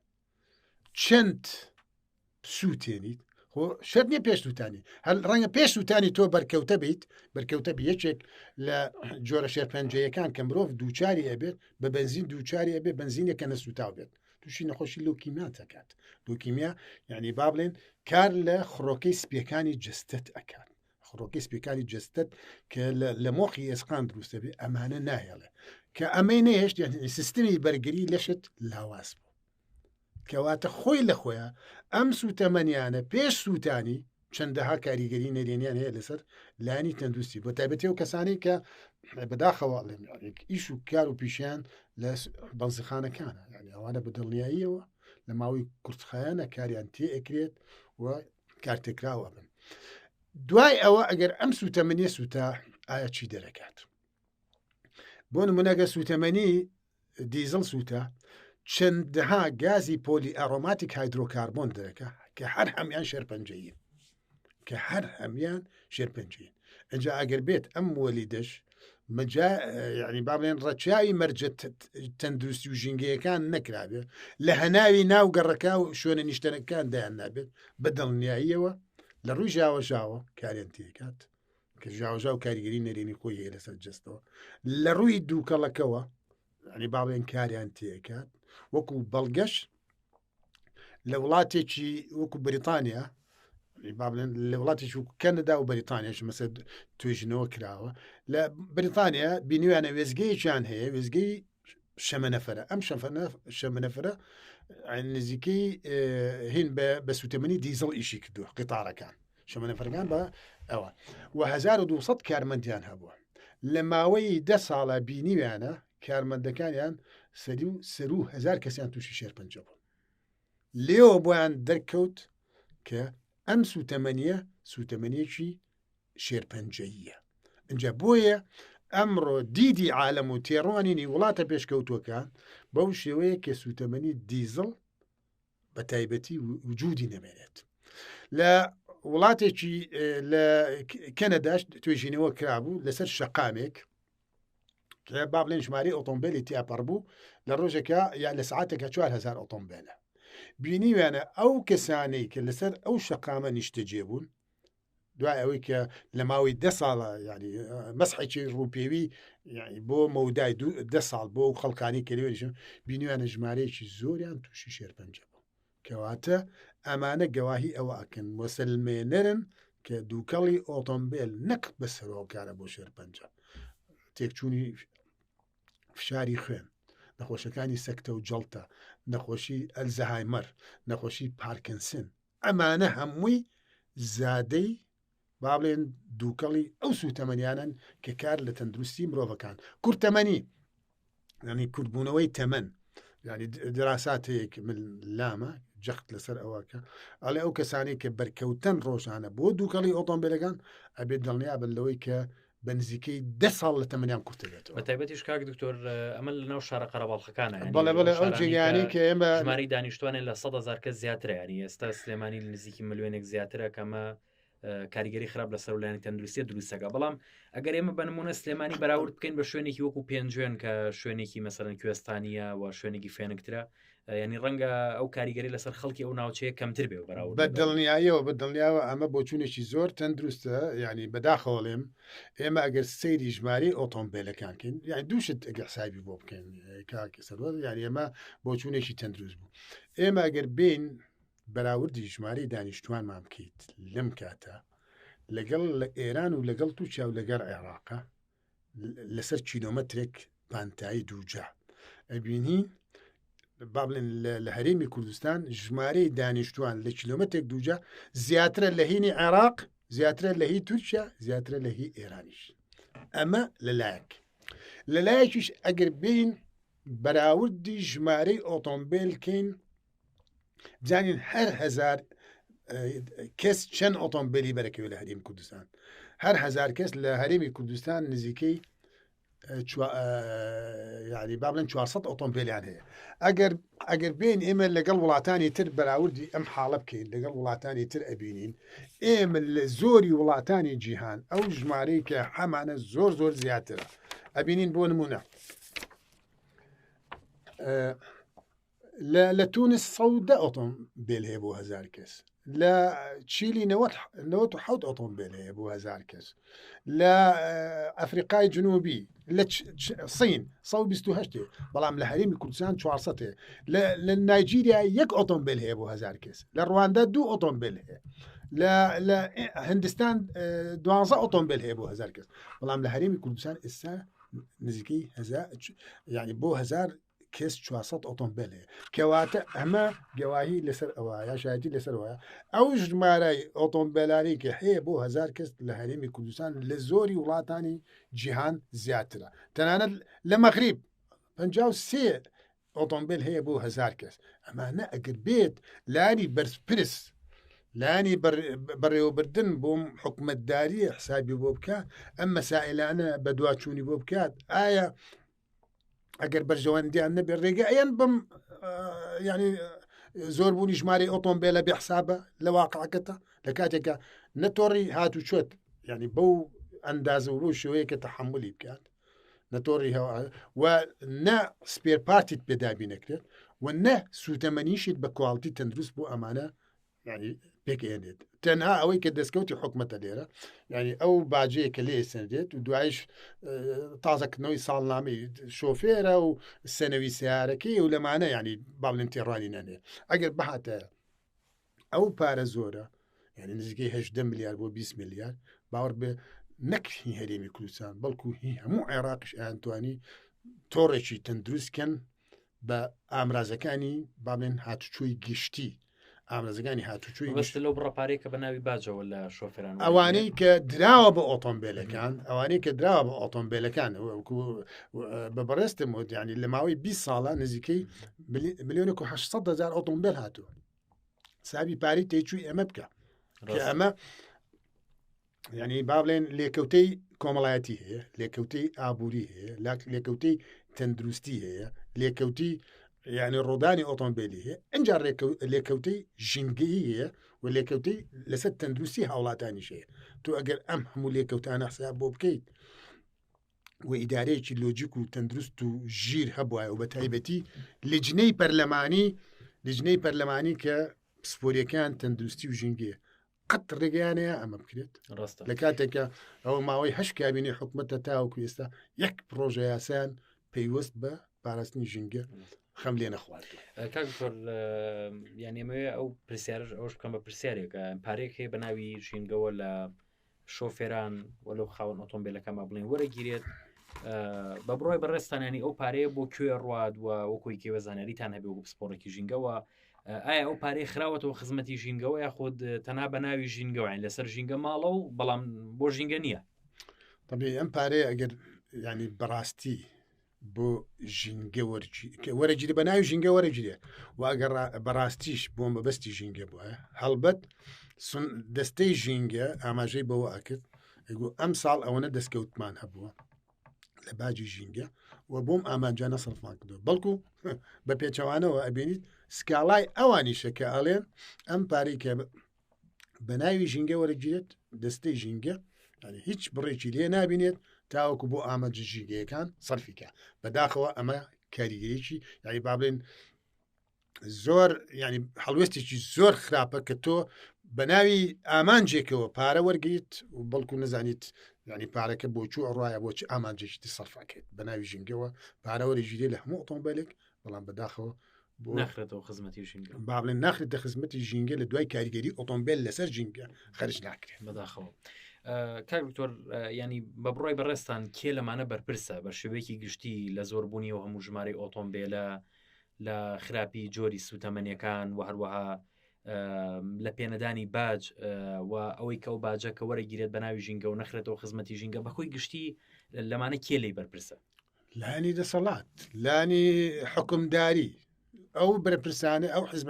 چەند سووتێنیت خۆ شەر نییە پێش سووتانی هەر ڕەنگە پێش سووتانی تۆ بەرکەوتە بیت بەرکەوتە بی یەکێک لە جۆرە شێرپەنجەیەکان کە مرۆڤ دووچاری ئەبێت بە بەنزین دووچاری ئەبێ بەنزینێکە نەسووتاو بێت تووشی نەخۆشی لوکیمیا دەکات لوکیمیا یعنی با بڵێن کار لە خڕۆکەی سپیەکانی جستت ئەکات خڕۆکەی سپیەکانی جستت کە لە مۆخی ئێسقان دروستە بێ ئەمانە ناهێڵێ کە ئەمەی نەهێشت یعنی سیستمی بەرگری لەشت لاواز بوو کەواتە خۆی لە خۆیان ئەم سوتەمەنیانە پێش سووتانی چەندەها کاریگەری نەرێنیان هەیە لەسەر لانی تەندروستی بۆ تایبەتی و کەسانی کە بەداخەوە ئەڵێم ئیش و کار و پیشیان لە بەنزیخانەکانە یعنی ئەوانە بە دڵنیاییەوە لە ماوەی کورتخایەنە کاریان تێ ئەکرێت و کارتێکراوە بن دوای ئەوە ئەگەر ئەم سوتەمەنیە سووتا ئایا چی دەرەکات بۆ نمونەگە سوتەمەنی دیزڵ سووتە چەندەها گازی poly aromatic hydrocarbon دەرەکە کە هەر هەمیان شێرپەنجەیین کە هەر هەمیان شێرپەنجەیین ئەجا ئەگەر بێت ئەم موەلیدەش مەجا یعنی با بڵێن ڕەچاوی مەرجە تەندروستی و ژینگەیەکان نەکرابێت لە هەناوی ناو گەڕەکە و شوێنە نیشتەنەکان دایان نابێت بە دڵنیاییەوە لە ڕووی ژاوە ژاوە کاریان تێکات. کە ژاوەژاو کاریگەری نەرێنی خۆی هەیە لەسەر جەستەوە لە ڕووی دووکەڵەکەوە ینی باڵێن کاریان تێکات وەکو بەڵگەش لە وڵاتێکی وەکو بریتانیا لە وڵاتێکی وەکو کەنەدا و بەریتانیاش مەسە توێژینەوە کراوە لە بریتانیا بینیویانە وێزگەیەکیان هەیە وێزگەی شەمەنەفەرە ئەم شەمەنەفرە نزیکەی هین بە سوتەمەنی دیزڵ ئیشی کردووە قیتارەکان شەمەنەفەرەکان بە ئەوە و 1200 کارمەندیان هەبووە لە ماوەی ده ساڵە بینیویانە کارمەندەکانیان سەری و سەرو هزار کەسیان تووشی شێرپەنجە بوون لێوە بۆیان دەرکەوت کە ئەم سوتەمەنیە سوتەمەنیەکی شێرپەنجەییە ئینجا بۆیە ئەمڕۆ دیدی عالەم و تێڕوانینی وڵاتە پێشکەوتووەکان بەو شێوەیە کە سوتەمەنی دیزڵ بە تایبەتی وجودی نەمێنێت لە وڵاتێکی لە کەنەداش توێژینەوە کرابوو لەسەر شەقامێک با بڵێن ژمارەی ئۆتۆمبیلی تیاپەڕ بوو لە ڕۆژێکە یا لە سعاتێکە 4هزار ئۆتۆمبیلە بینیویانە ئەو کەسانەی کە لەسەر ئەو شەقامە نیشتەجێ بوون دوای ئەوەی کە لە ماوەی دە ساڵە ینی مەسحێکی ڕووپێوی بۆ مەودای دە ساڵ بۆ ئەو خەڵکانی کە لەوێشن بینیویانە ژمارەیەکی زۆریان تووشی شێرپەنجە بوو کەواتە ئەمانە گەواهی ئەوە ئەکەن وەسەلمێنەرن کە دووکەڵی ئۆتۆمبیل نەک بە سەرۆکارە بۆ شێرپەنجە تێکچوونی فشاری خوێن نەخۆشەکانی سەکتە و جەڵتە نەخۆشی ئەلزەهایمەر نەخۆشی پارکنسن ئەمانە هەمووی زادەی با بڵێن دووکەڵی ئەو سووتەمەنیانن کە کار لە تەندروستی مرۆڤەکان کورتەمەنی ینی کورتبوونەوەی تەمەن ینی دراساتەیەک من لامە جەخت لەسەر ئەوەکە ئەڵێ ئەو کەسانی کە بەرکەوتن ڕۆژانە بۆ دووکەڵی ئۆتۆمبیلەکان ئەبێت دڵنیا بن لەوەی کە بە نزیکەی دە ساڵ لە تەمەنیان کورتە بێتەوە. بە تایبەتیش کاک دکتۆر ئەمە لە ناو شارە قەرەباڵخەکانە یانی بەڵێ لەو بەڵێ ئەو شارانەی کە جێگایانەی کە ئێمە ژمارەی دانیشتوانیان لە 100,000 کەس زیاترە یانی ئێستا سلێمانی لە نزیکی ملیۆنێک زیاترە کە ئەمە کاریگەری خراپ لەسەر لایەنی تەندروستیە دروستەکە بەڵام ئەگەر ئێمە بە نمونە سلێمانی بەراورد بکەین بە شوێنێکی وەکو پێنجوێن کە شوێنێکی مەسەرەن کوێستانیە و شوێنێکی فێنکترە ینی ڕەنگە ئەو کاریگەری لەسەر خەڵکی ئەو ناوچەیە کەمتر بێ بەراورد بە دڵنیاییەوە بە دڵنیاوە ئەمە بۆچوونێکی زۆر تەندروستە یعنی بەداخەوەڵێم ئێمە ئەگەر سەیری ژمارەی ئۆتۆمبیلەکان کەین یعنی دووشت ئەگە حسابی بۆ بکەین کاک سەروەر یعنی ئێمە بۆچوونێکی تەندروست بوو ئێمە ئەگەر بین بەراوردی ژمارەی دانیشتوانمان بکەیت لەم کاتە لەگەڵ لە ئێران و لەگەڵ تورکیا و لەگەڵ عێراقە لەسەر کیلۆمەترێک پانتایی دووجا ئەبینین با بڵێن لە هەرێمی کوردستان ژمارەی دانیشتوان لە کیلۆمەتێک دووجا زیاترە لە هینی عێراق زیاترە لە هی تورکیا زیاترە لە هی ئێرانیش ئەمە لەلایەک لەلایەکیش ئەگەر بین بەراوردی ژمارەی ئۆتۆمبیل کەین بزانین هەر هزار کەس چەند ئۆتۆمبیلی بەرەکەوێت لە هەرێمی کوردستان هەر هزار کەس لە هەرێمی کوردستان نزیکەی یعنی با بڵێن 400 ئۆتۆمبیلیان هەیە ئەگەر ئەگەر بین ئێمە لەگەڵ وڵاتانی تر بەراوردی ئەم حاڵە بکەین لەگەڵ وڵاتانی تر ئەبینین ئێمە لە زۆری وڵاتانی جیهان ئەو ژمارەی کە هەمانە زۆر زۆر زیاترە ئەبینین بۆ نمونە لە لە تونس 110 ئۆتۆمبیل هەیە بۆ هزار کەس لە چیلی 97 ئۆتۆمبیل هەیە بۆ هزار کەس لە ئەفریقای جنوبی لە سین 128 بەڵام لە هەرێمی کوردستان 400 لە نایجیریا یەک ئۆتۆمبیل هەیە بۆ هزار کەس لە ڕواندا دوو ئۆتۆمبیل هەیە لە هندستان دوازە ئۆتۆمبیل هەیە بۆ هزار کەس بەڵام لە هەرێمی کوردستان ئێستا نزیکەی هزار یعنی بۆ هزار کەس 400 ئۆتۆمبیل هەیە کەواتە ئەمە گەواهی لەسەر ئەوە یا شایەتی لەسەر وایە ئەو ژمارای ئۆتۆمبیلانی کە هەیە بۆ هزار کەس لە هەرێمی کوردستان لە زۆری وڵاتانی جیهان زیاترە تەنانەت لە مەغریب 53 ئۆتۆمبیل هەیە بۆ هزار کەس ئەمانە ئەگەر بێت لانی بەرپرس لانی بەڕێوەبردن بۆم حکومەتداری حسابی بۆ بکە ئەم مەسائلانە بەدواچوونی بۆ بکات ئایا ئەگەر بەرژەوەندیان نەبێت ڕێگە ئەیەن بم ینی زۆربوونی ژمارەی ئۆتۆمبیلە بێ حسابە لە واقعەکەتە لە کاتێکە نەتۆڕی هاتوچۆت ینی بەو ئەندازە و بەو شێوەیە کە تەحملی بکات نەتۆڕی هەوا و نە spare part یت پێدابی نەکرێت و نە سوتەمەنیشت بە quality تەندروست بۆ ئەمانە ینی پێکێنێت تەنها ئەوەی کە دەستکەوتی حکومەتە لێرە یعنی ئەو باجەیە کە لێ سندێت و دوایش تازەکردنەوەی ساڵنامەی شۆفێرە و سەنەوی سیارەکەی و لەمانە ینی باڵێن تێڕانی نەنێ ئەگەر بهاتە ئەو پارە زۆرە یعنی نزیکەی هەدە ملیار بۆ 20 ملیار باوەڕ بێ نەک هی هەرێمی کوردستان بەڵکو هی هەموو عێراقیش ئەیانتوانی تۆڕێکی تەندروست کەن بە ئامرازەکانی بابلێن هاتوچۆی گشتی ئامرازەکانی هاتوچۆی بەست لەو بڕە پارەیە کە بە ناوی باجەوە لە شۆفێران ئەوانەی کە دراوە بە ئۆتۆمبیلەکان ئەوانەی کە دراوە بە ئۆتۆمبیلەکان بە بەڕێستم وت ینی لە ماوەی 20 ساڵە نزیکەی ملیۆنێک و 800 هزار ئۆتۆمبیل هاتووە سابی پارەی تێچووی ئەمە بکە کە ئەمە یعنی با بڵێن لێکەوتەی کۆمەڵایەتی هەیە لێکەوتەی ئابووری هەیە لێکەوتەی تەندروستی هەیە لێکەوتی یعنی ڕۆدانی ئۆتۆمبیلی هەیە ئەجا لێکەوتەی ژینگەیی هەیە و لێکەوتەی لەسەر تەندروستی هاوڵاتانیش هەیە تۆ ئەگەر ئەم هەموو لێکەوتانە حساب بۆ بکەیت و ئیدارەیەکی لۆجیک و تەندروست و ژیر هەبواە و بە تایبەتی لجنەی پەرلەمانی لجنەی پەرلەمانی کە پسپۆریەکان تەندروستی و ژینگەیە قەت ڕێگەیانەیە ئەمە بکرێت ڕاستە لە کاتێکە ئەوە ماوەی هەش کابینەی حکوومەتە تاوەکو ئێستا یەک پرۆژە یاسایان پەیوەست بە پاراستنی ژینگە خەم لێ نەخوارد کاک دکتۆر یان ئێمەوێ ئەو پرسیارش ئەوش بکەم بە پرسیارێکە پارێک هەیە بە ناوی ژینگەوە لە شۆفێران و لەو خاوەن ئۆتۆمبیلەکەمان بڵێن وەرەگیرێت بە بڕای بەڕێزتانانی ئەو پارەیە بۆ کوێ ڕوات و وەکۆی کێوە زانیاریتان هەبێ وەکو پسپۆڕێکی ژینگەوە ئایا ئەو پارەی خراوەتەوە خزمەتی ژینگەوە یاخود تەنها بە ناوی ژینگەوەین لەسەر ژینگە ماڵە و بەڵام بۆ ژینگە نییە طبیعی ئەم پارەیە ئەگەر ینی بەڕاستی بۆ ژینگە وەرەگیری بە ناوی ژینگە وەرەگیرێ و ئەگەر بەڕاستیش بۆ مەبەستی ژینگە بووە هەڵبەت دەستەی ژینگە ئاماژەی بەوە ئەکرد ئەم ساڵ ئەوەنە دەستکەوتمان هەبووە لە باجی ژینگە و بۆم ئامانجانە سەرفمان کردو بەڵکو بە پێچەوانەوە ئەبینیت سکاڵای ئەوانیشە کە ئەڵێن ئەم پارەی کە بە ناوی ژینگە وەرەگیرێت دەستەی ژینگە هیچ بڕێکی لێ نابینێت تاوەکو بۆ ئامانجە ژینگەیەکان سەرفیکە بەداخەوە ئەمە کاریگەریی یاری با بڵێن زۆر ینی هەڵوێستێکی زۆر خراپە کە تۆ بە ناوی ئامانجێکەوە پارە وەرگیت و بەڵکو نزانیت ینی پارەکە بۆ چوو ئەڕایە بۆ چ ئامانجێکی تر سەرفەکەیت بە ناوی ژینگەوە پارە وەرەگیرێ لە هەموو ئۆتۆمبیلێک بەڵام بەداخەوە ناخرێتەوە خزمەتی ژینگە با بڵێن ناخرێتە خزمەتی ژینگە لە دوای کاریگەری ئۆتۆمبیل لەسەر ژینگە خەرج ناکرێت بەداخەوە کاک دکتۆر ینی بە بڕای بەڕێستان کێ لەمانە بەرپرسە بە شێوەیەکی گشتی لە زۆربوونی و هەموو ژمارەی ئۆتۆمبیلە لە خراپی جۆری سوتەمەنیەکان و هەروەها لە پێنەدانی باج و ئەوەی کە ئەو باجە کە وەرەگیرێت بە ناوی ژینگە و نەخرێتەوە خزمەتی ژینگە بەخۆی گشتی لەمانە کێ لی بەرپرسە لانی دەسەڵات لانی حکومداری ئەو بەرپرسانە ئەو حزب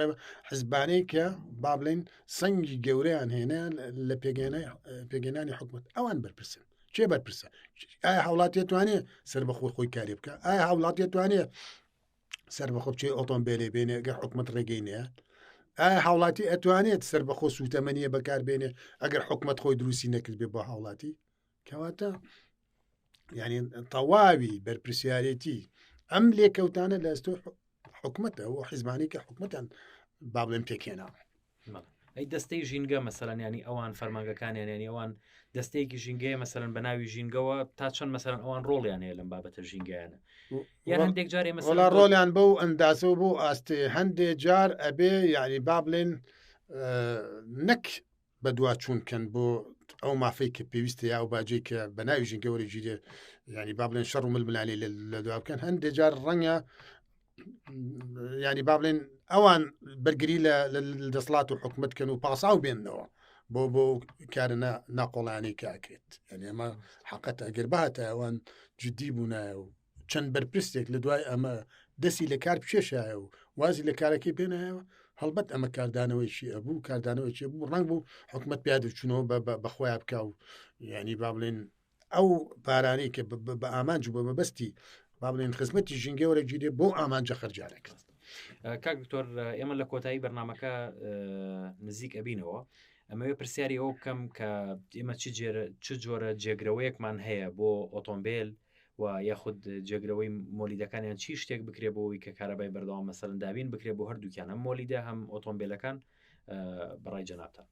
حزبانەی کە با بڵێن سەنگی گەورەیان هێنا لە پێگەێنانی حکومت ئەوان بەرپرسن کێ بەرپرسە ئایا هاوڵاتیە توانێت سەر بەخۆ خۆی کاری بکە ئایا هاوڵاتیە توانێت سەر بەخۆ بچێ ئۆتۆمبیلێ بێنێ گەر حکومت ڕێگەی نەیە ئایا هاوڵاتی ئەتوانێت سەر بەخۆ سوتەمەنیە بەکار بێنێ ئەگەر حکومت خۆی دروستی نەکرد بێ بۆ هاوڵاتی کەواتە یعنی تەواوی بەرپرسیارەتی ئەم لێکەوتانە لە ئەستۆ حکومەتە و حیزبانی کە حکومەتیان با بڵێن پێکهێناوە ئەی دەستەی ژینگە مەسەلەن ینی ئەوان فەرمانگەکانیان ینی ئەوان دەستەیەکی ژینگەیە مەسەلەن بە ناوی ژینگەوە تا چەند مەسەلەن ئەوان ڕۆڵیان هەیە لەم بابەتە ژینگەیانە یان هەندێک جارێ مەسەلا ڕۆڵیان بەو ئەندازە و بۆ ئاستێ هەندێک جار ئەبێ یعنی با بڵێن نەک بەدواچوون کەن بۆ ئەو مافەی کە پێویستە یا ئەو باجەی کە بە ناوی ژینگە وەرەگیرێ ینی با بڵێن شەڕ و ململانێ لە دوا بکەن هەندێک جار ڕەنگە ینی با بڵێن ئەوان بەرگری لە دەسڵات و حکومت کەن و پاساو بێنەوە بۆ بۆ کارە ناقۆڵانی کاکرێت یعنی ئەمە حقەت ئەگەر بهاتە ئەوان جددی بوونایە و چەند بەرپرسێک لە دوای ئەمە دەستی لە کار بکێشایە و وازی لە کارەکەی پێنایەوە هەڵبەت ئەمە کاردانەوەیکی ئەبوو کاردانەوەیکی بوو ڕەنگ بوو حکومت پیادەچوونەوە بە خۆیان بکە و ینی با بڵێن ئەو پارانەی کە بە ئامانج و بە مەبەستی با بڵێن خزمەتی ژینگە وەرەگیرێ بۆ ئامانجە خەرجانەکرد کاک دکتۆر ئێمە لە کۆتایی بەرنمەکە نزیک ئەبینەوە ئەمەوێ پرسیاری ئەوە بکەم کە ئێمە چ جۆرە جێگرەوەیەکمان هەیە بۆ ئۆتۆمبیل و یاخود جێگرەوەی مۆلیدەکانیان چی شتێک بکرێ بۆ ئەوی کە کارەبای بەردەوام مەسەلەن دابین بکرێ بۆ هەردووکیان هەم مۆلیدە هەم ئۆتۆمبیلەکان. بەڕای جەنابتان؟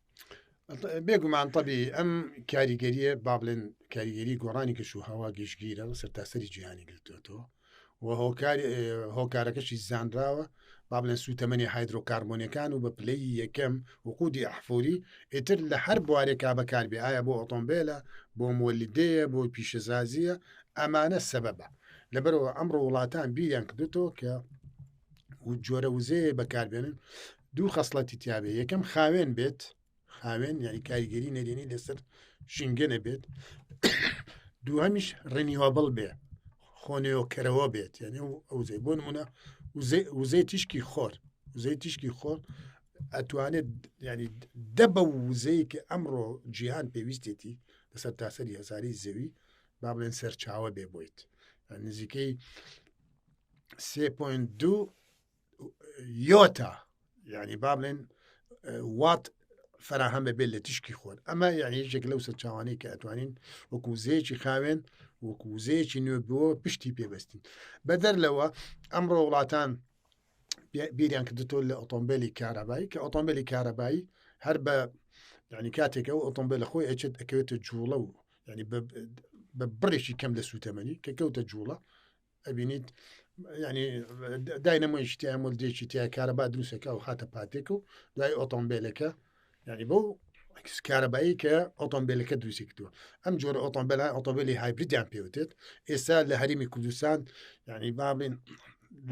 بێگومان تەبی ئەم کاریگەریە با بڵێن کاریگەری گۆڕانی کەش و هەوا گشتگیرە و سەرتاسەری جیهانی گرتوێتەوە و هۆکارەکەشی زانراوە با بڵێن سوتەمەنی هایدرۆکاربۆنەکان و بە پلەی یەکەم وقودی ئەحفوری ئیتر لە هەر بوارێکا بەکاربێ ئایا بۆ ئۆتۆمبیلە بۆ مۆلیدەیە بۆ پیشەسازیە ئەمانە سەبەبە لەبەرەوە ئەمڕۆ وڵاتان بیریان کردوتەوە کە و جۆرە وزەیە بەکاربێنن دوو خەسڵەتی تیاابێ یەکەم خاوێن بێت خاوێن یعنی کاریگەری نەرێنی لەسەر ژینگە نەبێت دووهەمیش ڕنیوەبڵ بێ خۆنێوکەرەوە بێت یعنی ئەو زەی بۆ نمونە وزەی تیشکی خۆر وزەی تیشکی خۆر ئەتوانێت ینی دە بە وزەیە کە ئەمڕۆ جیهان پێویستێتی لەسەر تاسەری هەزاری زەوی با بڵێن سەرچاوە بێ بۆیت نزیکەی 3.2 یۆتا یعنی با بڵێن وات فراهەم بەبێت لە تیشکی خۆر ئەمە یعنی یەکێک لەو سەرچاوانەی کە ئەتوانین وەکو وزەیەکی خاوێن وەکو وزەیەکی نوێ بۆ پشتی پێبەستین بەدەر لەوە ئەمڕۆ وڵاتان بیریان کردتەوە لە ئۆتۆمبیلی کارەبایی کە ئۆتۆمبیلی کارەبایی هەر بە یعنی کاتێک ئەو ئۆتۆمبیل خۆی ئەچێت ئەکەوێتە جوڵە و یعنی بە بڕێکی کەم لە سوتەمەنی کە کەوتە جوڵە ئەبینیت ینی داینەمۆیشی تیا مۆلدێکی تیا کارەبا دروستەکە و خاتە پاتێک و دوای ئۆتۆمبیلەکە ینی بۆ کارەبایی کە ئۆتۆمبیلەکە دروستی کردووە ئەم جۆرە ئۆتۆمبیل ئۆتۆمبیلی هایبریدیان پێوتێت ئێستا لە هەرمی کوردستان ینی با بڵێن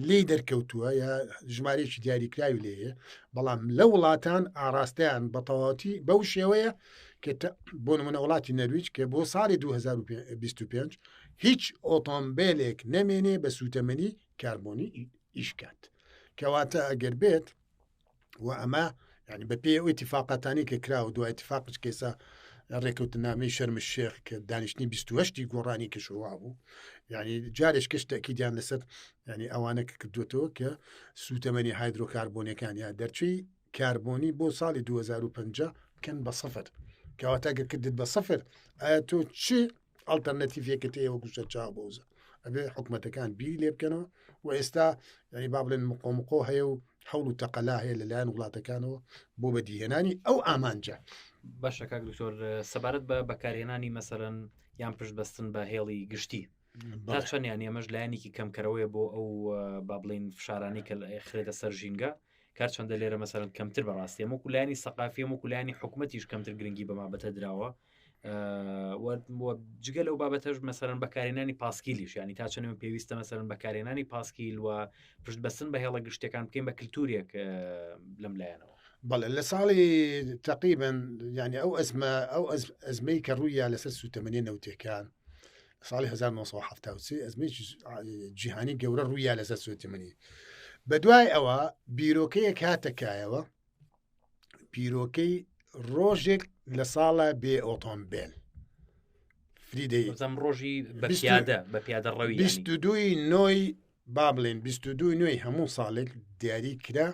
لی دەرکەوتووە یا ژمارەیەکی دیاریکراوی لێیە بەڵام لە وڵاتان ئاراستەیان بە تەواوەتی بەو شێوەیە کە بۆ نمونە وڵاتی نەرویج کە بۆ ساڵی 2025 هیچ ئۆتۆمبیلێک نەمێنێ بە سوتەمەنی کاربۆنی ئیشکات کەواتە ئەگەر بێت و ئەمە ینی بە پێی ئەو اتفاقاتانی کە کرا و دوای اتفاقش کەسا ڕێکەوتنامەی شەرم شێخ کە دانیشتنی 28 گۆڕانی کەشووا بوو یعنی جارێک کەش تەکیدیان لەسەر ینی ئەوانە کە کردوێتەوە کە سوتەمەنی هایدرۆکاربۆنەکان یا دەرچووی کاربۆنی بۆ ساڵی 2050 بکەن بە سفر کەواتە گەر کردت بە سفر ئایا تۆ چ ئەڵتەرنەتیڤێکت هەیە وەکو سەرچاوە بۆ وزە ئەبێ حکومەتەکان بیری لێ بکەنەوە و ئێستا ینی با بڵێن مقۆمقۆ هەیە و هەوڵ و تەقەلا هەیە لەلایەن وڵاتەکانەوە بۆ بەدیهێنانی ئەو ئامانجە. باشە کاک دکتۆر سەبارەت بە بەکارهێنانی مەسەرەن یان پشت بەستن بە هێڵی گشتی تا چەند یان ئەمەش لایەنێکی کەمکەرەوەیە بۆ ئەو با بڵین فشارانی کە خرێتە سەر ژینگە کار چەندە لێرە مەسەرەن کەمتر بەڕاستی وەکو لایەنی سەقافی وەکو لایەنی حکوومەتیش کەمتر گرنگی بە مابەتە دراوە جگە لەو بابەتەش مەسەرەن بەکارێنانی پاسکیلیش ینی تا چەند پێویستە مەسەرن بەکارێنانی پاسکیل و پشت بەستن بە هێڵە گشتەکان بکەین بە کللتورێک لەم لایەنەوە. بەڵێ لە ساڵی تقریبن یعنی ئەو ئەزمە ئەو ئەزمەی کە ڕوویا لەسەر سوتەمەنی نەوتەکان ساڵی 1970 ئەزمێکی جیهانی گەورە ڕوویا لەسەر سوتەمەنی بە دوای ئەوە بیرۆکەیەک هاتە کایەوە پیرۆکەی ڕۆژێک لە ساڵە بێ ئۆتۆمبیل فریدەی ڕۆژی بە پیادە بە پیادە ڕەوی دوی نۆی با بڵێن 22 نوێی هەموو ساڵێک دیاری کرا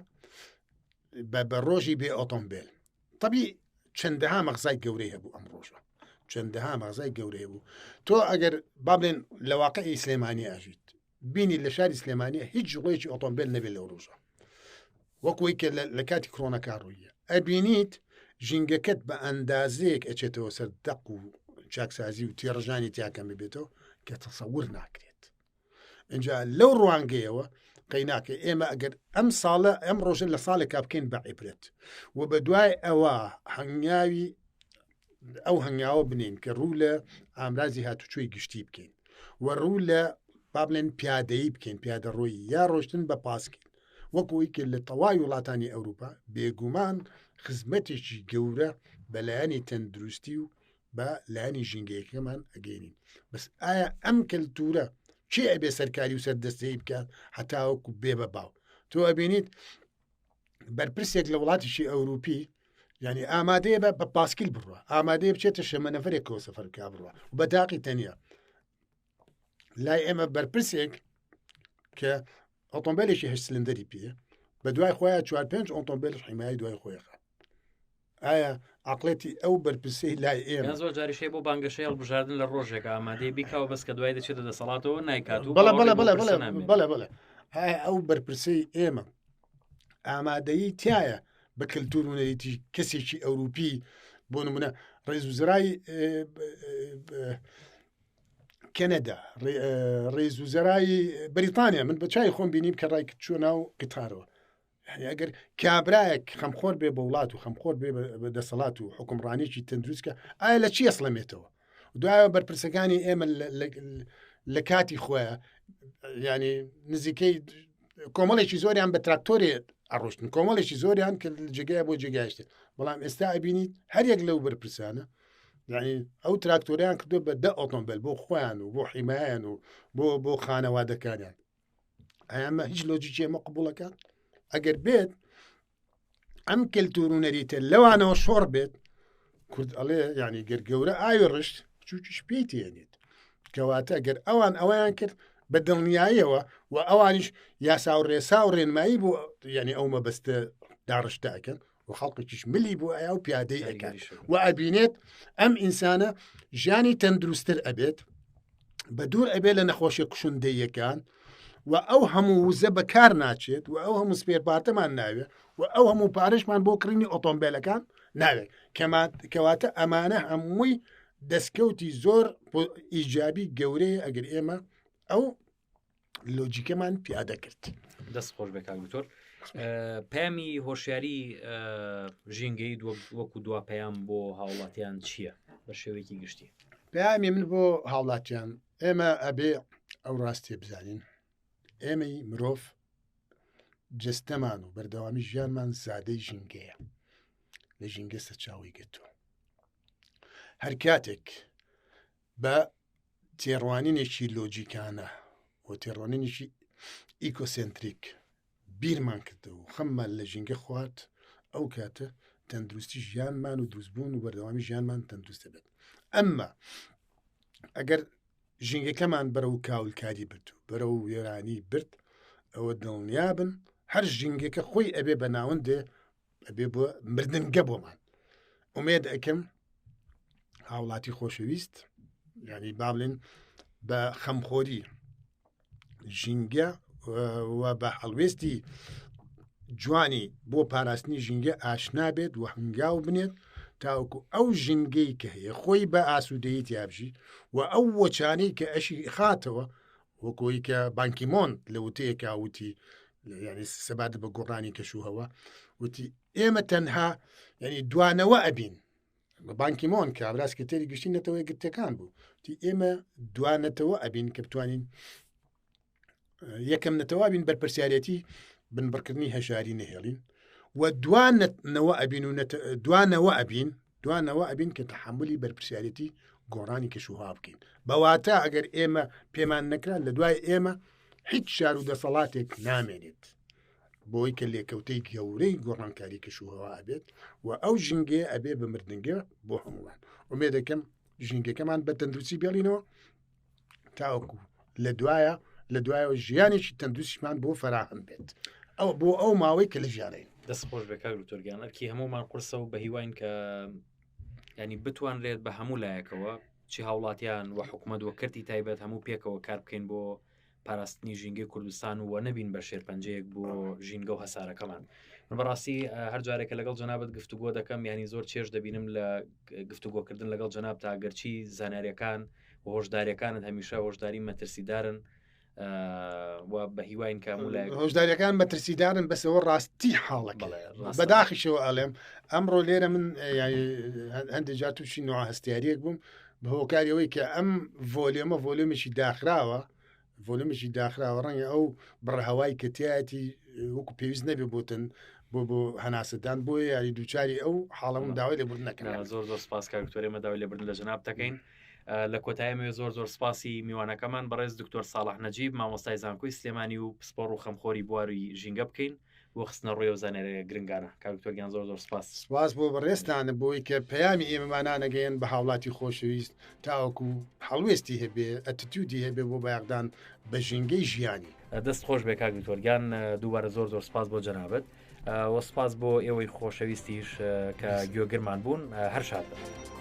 بە بە ڕۆژی بێ ئۆتۆمبیل طبی چەندەها مەغزای گەورەی هەبوو ئەم ڕۆژە چەندەها مەغزای گەورەی بوو تۆ ئەگەر با بڵێن لە واقعی سلێمانی ئاژیت بینی لە شاری سلێمانی هیچ جوڵەیەکی ئۆتۆمبیل نەبێت لەو ڕۆژە وەکوی کە لە کاتی کرۆنەکە ڕوویە ئەبینیت ژینگەکەت بە ئەندازەیەک ئەچێتەوە سەر دەق و چاکسازی و تێڕژانی تیاکەم ببێتەوە کە تەسەور ناکرێت اینجا لەو ڕوانگەیەوە قەیناکە ئێمە ئەگەر ئەم ساڵە ئەم ڕۆژە لە ساڵێکا بکەین بە عیبرەت و بە دوای ئەوە هەنگاوی ئەو هەنگاوە بنین کە ڕوو لە ئامرازی هاتوچۆی گشتی بکەین و ڕوو لە با بڵێن پیادەیی بکەین پیادە ڕۆیی یا ڕۆشتن بە پاسکیل وەکوی کە لە تەواوی وڵاتانی ئەوروپا بێگومان خزمەتێکی گەورە بەلایەنی تەندروستی و بە لایەنی ژینگەیەکەمان ئەگەینین بەس ئایا ئەم کەلتورە چی ئەبێ سەرکاری و سەردەستەی بکات هەتاوەکو بێ بە باو تۆ ئەبینیت بەرپرسێک لە وڵاتیشی ئەوروپی یعنی ئامادەیە بە بە پاسکیل بڕوە ئامادەیە بچێتە شەمەنەفرێکەوە سەفەر بکە بڕوە بە داقی تەنیا لای ئێمە بەرپرسێک کە ئۆتۆمبیلێکی هەشت سلندەری پێ بە دوای خۆیان چوار پێنج ئۆتۆمبیل حیمای دوای خۆیخە ئایا عقلێتی ئەو بەرپرسەی لای ئێمە زۆر جاریشەی بۆ بانگەشەی هەڵبژاردن لە ڕۆژێک ئامادەی بیکاوە بەس کە دوای دەچێتە دەسەڵاتەوە نایکات و بەڵێ بەڵێ بەڵێ بەڵێ بەڵێ بەڵێ ئایا ئەو بەرپرسەی ئێمە ئامادەیی تایە. بە کەلتور و نەریتی کەسێکی ئەوروپی بۆ نمونە ڕێزوزرای کەنەدا ڕێزوزرای بەریتانیا من بە چای خۆم بینیم کە ڕای چوە ناو قیتارەوە یعنی ئەگەر کابرایەک خەمخۆر بێ بە وڵات و خەمخۆر بێ بە دەسەڵات و حکومڕانێکی تەندروستکە ئایا لە چی ئەسڵەمێتەوە دوایە بەرپرسەکانی ئێمە لە کاتی خۆیان ینی نزیکەی کۆمەڵێکی زۆریان بە تراکتۆرێ ئەڕۆشتن کۆمەڵێکی زۆریان کە جێگای بۆ جێگایشتن بەڵام ئێستا ئەبینیت هەر یەک لەو بەرپرسانە یعنی ئەو تراکتۆریان کردو بە دە ئۆتۆمبیل بۆ خۆیان و بۆ حیمایان و بۆ بۆ خانەوادەکانیان ئەمە هیچ لۆجیکی ئەمە قبوڵەکە ئەگەر بێت ئەم کەلتور و نەریتە لەوانەوە شۆڕ بێت کورد ئەڵێ ینی گەر گەورە ئاوی ڕشت بچووکیش پێی تێنێت کەواتە گەر ئەوان ئەویان کرد بە دڵنیاییەوە و ئەوانیش یاسا و ڕێسا و ڕێنمایی بۆ یعنی ئەو مەبەستە داڕشتەکەن و خەڵکێکیش ملی بۆ ئەیا و پیادەی ئەکات و ئەبینێت ئەم ئینسانە ژیانی تەندروستتر ئەبێت بە دوور ئەبێت لە نەخۆشیە کوشندەیەکان و ئەو هەموو وزە بەکار ناچێت و ئەو هەموو spare part ەمان ناوێت و ئەو هەموو پارەشمان بۆ کڕینی ئۆتۆمبیلەکان ناوێت کەواتە ئەمانە هەمووی دەستکەوتی زۆر ئیجابی گەورەیە ئەگەر ئێمە ئەو لۆجیکەمان پیادە کرد. دەست خۆش بێ کاک دکتۆر پەیامی هۆشیاری ژینگەی وەکو دوا پەیام بۆ هاوڵاتیان چییە بە شێوەیەکی گشتی؟ پەیامی من بۆ هاوڵاتیان ئێمە ئەبێ ئەو ڕاستیە بزانین ئێمەی مرۆڤ جستەمان و بەردەوامی ژیانمان زادەی ژینگەیە لە ژینگە سەرچاوی گرتووە هەر کاتێک بە تێڕوانینێکی لۆجیکانە و تێڕوانینێکی ئیکۆسێنتریک بیرمان کردەوە و خەممان لە ژینگە خوارد ئەو کاتە تەندروستی ژیانمان و دروستبوون و بەردەوامی ژیانمان تەندروست دەبێت ئەمما ئەگەر ژینگەکەمان بەرەو کاولکاری برد و بەرەو وێرانی برد ئەوە دڵنیابن هەر ژینگەکە خۆی ئەبێ بە ناوەندێ ئەبێ بۆ مردنگە بۆمان ئومێد ئەکەم هاوڵاتی خۆشەویست ینی با بڵێن بە خەمخۆری ژینگە و بە هەڵوێستی جوانی بۆ پاراستنی ژینگە ئاشنا بێت و هەنگاو بنێت تاوەکو ئەو ژینگەی کە هەیە خۆی بە ئاسوودەیی تیابژی و ئەو وەچانەی کە ئەشی خاتەوە وەکۆی کە بانکی مۆن لە وتەیەکا وتی یعنی سەبارەت بە گۆڕانی کەشوهەوا وتی ئێمە تەنها یعنی دوانەوە ئەبین بانکی مۆن کابرا سکرتێری گشتی نەتەوە یەکگرتووەکان بوو وتی ئێمە دوانەتەوە ئەبین کە بتوانین یەکەم نەتەوە بین بەرپرسیارەتی بنبڕکردنی هەژاری نەهێڵین و دوانەوە ئەبین و دوانەوە ئەبین دوانەوە ئەبین کە تەحملی بەرپرسیارەتی گۆڕانی کەشوهوا بکەین بەواتە ئەگەر ئێمە پێمان نەکرا لە دوای ئێمە هیچ شار و دەسەڵاتێک نامێنێت بۆی کە لێکەوتەی گەورەی گۆڕانکاری کەشوهوا ئەبێت و ئەو ژینگەیە ئەبێ بە مردنگە بۆ هەمووان ئومێ دەکەم ژینگەکەمان بە تەندروستی بێڵینەوە تاوەکو لە دوایە لە دوایەوە ژیانێکی تەندروستیمان بۆ فەراهەم بێت ئەو بۆ ئەو ماوەی کە لە ژیانین. دەست خۆش بێ کاک دکتۆر گیان ئەرکی هەموومان قورسە و بە هیواین کە ینی بتوانرێت بە هەموو لایەکەوە چی هاوڵاتیان و حکوومەت وە کەرتی تایبەت هەموو پێکەوە کار بکەین بۆ پاراستنی ژینگەی کوردستان و نەبین بە شێرپەنجەیەک بۆ ژینگە و هەسارەکەمان من بەڕاستی هەر جارێکە لەگەڵ جەنابەت گفتوگۆ دەکەم ینی زۆر چێژ دەبینم لە گفتوگۆکردن لەگەڵ جەناب تا گەرچی زانیاریەکان و هۆشداریەکانت هەمیشە هۆشداری مەترسیدارن و بە هیواین کە هەموو لایەک هۆشداریەکان مەترسیدارن بەسەوە ڕاستی حاڵەکە بەداخیشەوە ئەڵێم ئەمڕۆ لێرە من هەندێک جار تووشی نوع هەستیاریەک بووم بە هۆکاری ئەوەی کە ئەم volume ە volume ێکی داخراوە volume ێکی داخراوە ڕەنگە ئەو بڕهوای کە تایەتی وەکو پێویست نەبێ بۆتن بۆ بۆ هەناسەدان بۆ یاری دووچاری ئەو حاڵەم داوای لێبوردن نەکەن زۆر زۆر سپاس کاک دکتۆر ئێمە داوای لێبوردن لە جەناب دەکەین لە کۆتاییمەوە زۆر زۆر سپاسی میوانەکەمان بەڕێز دکتۆر ساڵح نەجیب مامۆستای زانکۆی سلێمانی و پسپۆڕ و خەمخۆری بواری ژینگە بکەین بۆ خستنە ڕووی ئەو زانیاریە گرنگانە کاک دکتۆر گیان زۆر زۆر سپاس. سپاس بۆ بەڕێزتان بۆی کە پەیامی ئێمەمانانەگەیەن بە هاوڵاتی خۆشەویست تاوەکو هەڵوێستی هەبێ attitude ی هەبێ بۆ بایەخدان بە ژینگەی ژیانی. دەست خۆش بێ کاک دکتۆر گیان دووبارە زۆر زۆر سپاس بۆ جەنابت وە سپاس بۆ ئێوەی خۆشەویستیش کە گوێگرمان بوون هەر شاد بن.